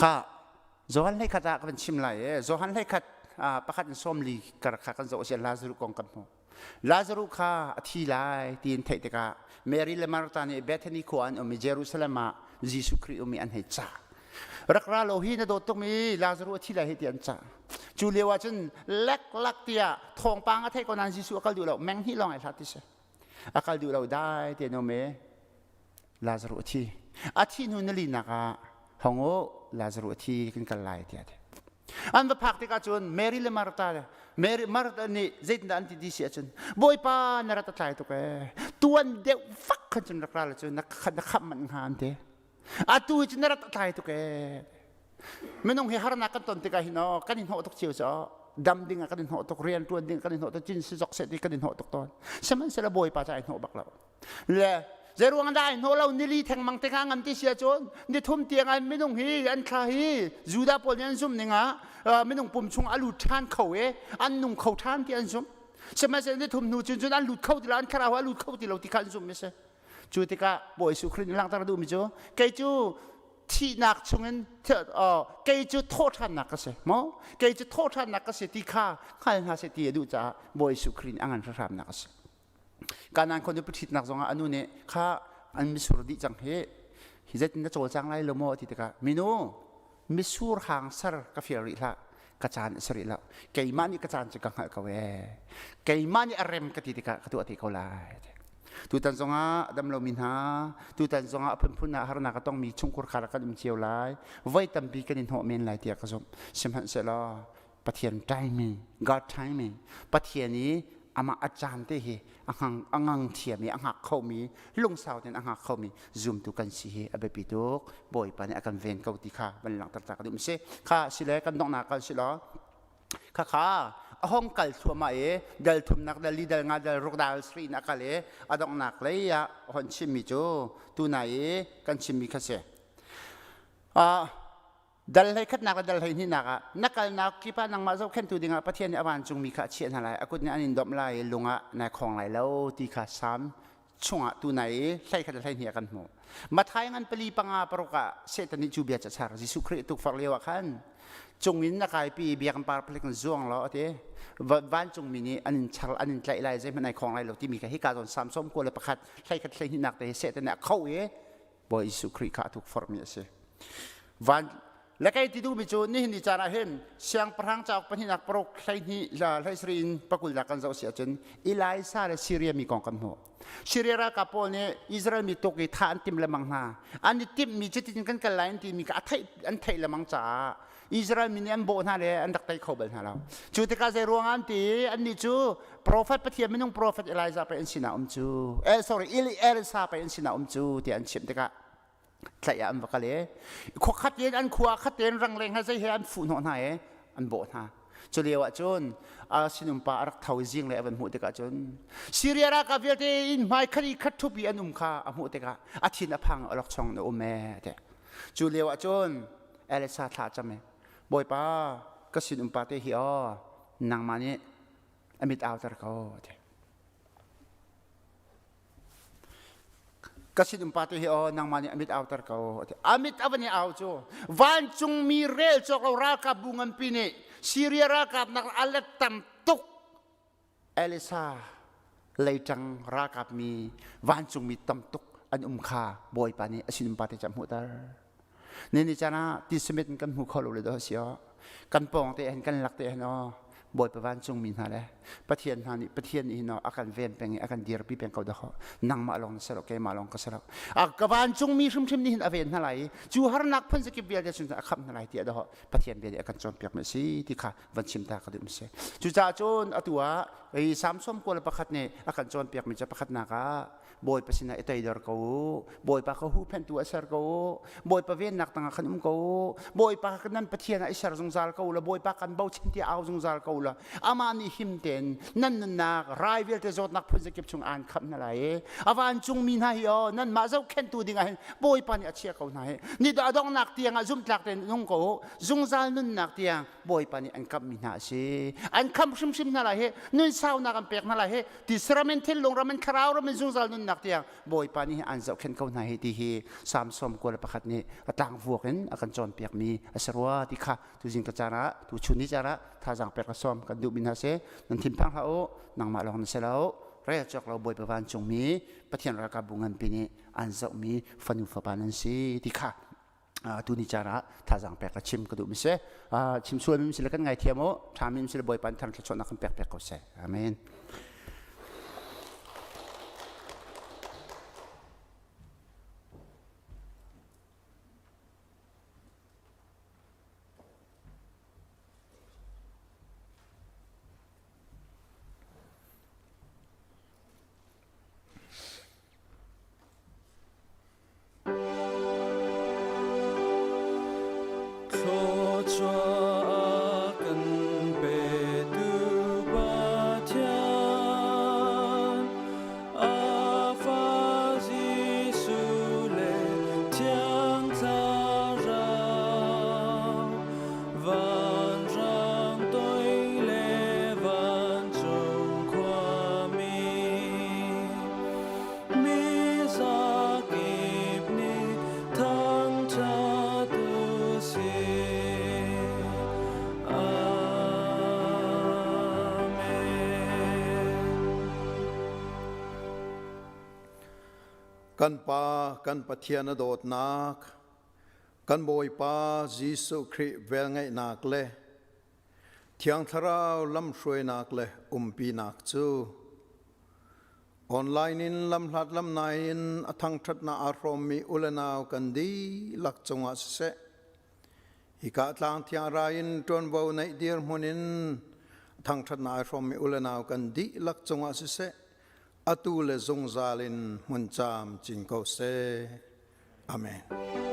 S8: kha Johan hlei khat ah ka van chim lai e Johan hlei khat pakhat in sawm li kar kha kan zoh si Lazarus kong kan hmuh Lazarus kha a thi lai tiin theih tikah Mary le Martha nih Bethany khua an um i Jerusalem ah Jesuh Khrih um i an hei cah. Rak ra lo hi na dawt tukmi Lazarus a thi lai hi ti an cah. Cu lio ah cun leklak tiah thawngpang a theih ko nain Jesuh a kal duh lo meng hnih lawng ai hlat ti si. A kal duh lo dai te no me Lazarus a thi. A thi hnu nali nak ah hong u Lazarus a thi kan kal lai tiah ti. An va phak tikah cun Mary le Martha Mary Martha nih zeitindah an ti ti si ahcun Bawipa na rat a tlai tuk ee tuan deuh fak khan cun rak ra la cu na na khamh manh hnga an ti. Atu hi cun na rat a tlai tuk ee. Minung hi harnak kan ton tikah hin aw kan i hnawh tuk cio cu dam ding ah kan i hnawh tuk rian ṭuan ding kan i hnawh tuk cin si zok seh ti kan i hnawh tuk tawn. Sihmanhsehlaw Bawipa cu ai hnawh bak lo. Le zeiruang dah ai hnawh lo nili thengmang te kha ngam ti si ahcun nithum tiang an minung hi an thla hi Judah pawl nih an zumh ning ah minung pum chung a lut ṭhan kho e an nung kho ṭhan ti an zumh. Sihmanhsehlaw nithum hnu cun cun an lut kho ti lo an thlarau a lut kho ti lo ti kha an zumh mi si. Cu tikah Bawi Jesuh Khrih nih langhter duhmi cu kei cu thihnak chungin kei cu thawhṭhannak ka si maw kei cu thawhṭhannak ka si ti kha hngal hna seh ti a duh caah Bawi Jesuh Khrih nih a ngan hramnak a si. Kanaan khua nupi ṭhitnak zongah a nu nih kha an misur dih cang hi hi zeitin na cawlcang lai lo maw ti tikah minu misur hang ser ka fial rih hlah ka caan a si rih lo keimah nih ka caan cu ka hngalh ko ee keimah nih a rem ka ti tikah ka tuah te ko lai tutan zongah dam lomi hna tutan zongah a phunphun ah harnak a tongmi chungkhur khar kan um cio lai voi tampi kan i hnawh men lai tiah ka zumh sihmanhsehlaw Pathian timing God timing Pathian i amah a caan te hi a ngang a ngang thiam i a hngak khomi lungsau tein a hngak khomi zumtu kan si hi a biapi tuk Bawipa nih a kan ven ko ti kha van langhter ta ka duh si kha sile kan donghnak kal si law kha kha a hong kal thluahmah i dal thumnak dal li dal nga dal ruk dal sri in a kal i a donghnak lei ah hon chimmi cu tunai i kan chimmi kha si Dal hlei khatnak le dal hlei hnihnak ah na kalnak kip ah nangmah zohkhenhtu dingah Pathian nih a vancungmi kha a chiah hna lai a kut nih an in domh lai i lung ah nai khong lai lo ti kha Salm chungah tu nai i hlei khat le hlei hnih ah kan hmuh. Matthai ngan pali panga paruk ah Satan nih cu bia ca char Jesuh Khrih tukforh lio ah khan cungin na kaipi biakinn par palik in zuang law a ti vancungmi nih an in char an in tlaih lai zeihmanh ai khong lai lo timi kha hika zawn Salm 91 hlei khat hlei hnihnak te hi Satan nih a kho i Bawi Jesuh Khrih kha a tukforhmi a si. Van le kei ti duhmi cu nihin ni caan ah hin siangpahrang cauk pahnihnak paruk 12 hlei in pakulnak kan zoh si ahcun Elisa le Syria mi kong kan hmuh. Syria ralkap pawl nih Israel mi tuk i thah an timh lemang hna. An i timhmi cutin kan kal lai an timi kha a theih an theih lemang caah Israel mi nih an bawh hna le an rak tei kho bal hna lo. Cu tikah zei ruang an ti annih cu prophet Pathian minung prophet Elijah pei an sinah um cu eh sorry Elisa pei an sinah um cu tiah an chimh tikah tlaih ah an va kal i khua khat in an khua khat tein rangleng he zei he an fuh hnawh hna i an bawh hna. Cu lio ah cun a sinum pa a rak tho i zing le a van hmuh tikah cun Syria ralkap vialte inn hmai khat i khat ṭhup i an um kha a hmuh tikah a thin a phang a lok chong in a um ee ti. Cu lio ah cun Elisa thla cam i Bawipa ka sinum pa te hi aw nangmah nih a mit auter ko ti. Ka sinum pa te hi aw nangmah nih a mit auter ko ti. A mit a van i au cu vancungmi rel cawk lo ralkap bu nganpi nih Syria ralkap nak a let tam tuk Elisa. Leitang ralkap mi vancungmi tam tuk an um kha Bawipa nih a sinum pa te ca hmuhter. Ni ni caan ah tisamit in kan hmu kho lo le do si o. Kan pawng te hin kan lak te hin o Bawipa vancungmi hna le Pathian hna nih Pathian nih hin a kan ven peng i a kan dirpi peng ko dah nangmah lawng na si lo keimah lawng ka si lo. A ka vancungmi hrimhrim nih hin a ven hna lai i cu harnak phun zakip vialte chung a khamh hna lai tiah dah Pathian bia nih a kan cawnpiak mi a si ti kha van chim ta ka duh mi si. Cucaah cun atu ah hi Samson 21 nih a kan cawnpiak mi cu pakhatnak ah Bawipa sinah i toidor ko u. Bawipa kha huhphenhtu a ser ko u. Bawipa vennak tangah khan um ko u. Bawipa kha nan Pathian ah i ser zungzal ko u law Bawipa kan bochan tiah au zungzal ko u law amah nih him tein nan nunnak rai vialte zawtnak phun zakip chung aan khamh hna lai i a vancungmi hna hi aw nanmah zohkhenhtu dingah hin Bawipa nih a chiah ko hna hi ni a donghnak tiangah zumhtlak tein nung ko u zungzal nunnak tiang Bawipa nih an kamhmi hna a si an khamh hrimhrim hna lai hi nun saunak an pek hna lai hi Tisram in thinlung ram in thlarau ram in zungzal nunnak tiang Bawipa nih an zohkhenh ko hna hi ti hi Salm 91 nih a tlangvuak in a kan cawnpiakmi a si rua ti kha tuzing ka caan ah tuchun ni caan ah thazaang pek ka sawm kan duhmi hna si nan thinphang hlah u nangmah lawng na si lo rel cawk lo Bawipa vancungmi Pathian ralkapbu nganpi nih an zohmi fanu fapa nan si ti kha tu ni caan ah thazaang pek ka chim ka duh mi si chim sual mi si le kan ngaithiam u tha mi si le Bawipa thar thluachuahnak kan pek pek ko seh amen.
S3: Thluachuah kan petu Pathian, a fa Jesuh le Thiang Thlarau, vanrang toi le vancung khuami. Mi zakip nih thangṭhat u sih. Amen.
S7: Kan Pa, kan Pathian a dawtnak, kan Bawipa Jesuh Khrih velngeihnak le Thiang Thlarau lamhruainak le umpinak cu Online in lamhlat lamnai in a thangṭhatnak aa hrawmmi u le nau kan dihlak cungah siseh, hika tlang thiang rai in ṭuanvo neih dirhmun in thangṭhatnak aa hrawmmi u le nau kan dihlak cungah siseh, atu le zungzal in hmun caam cin ko seh. Amen.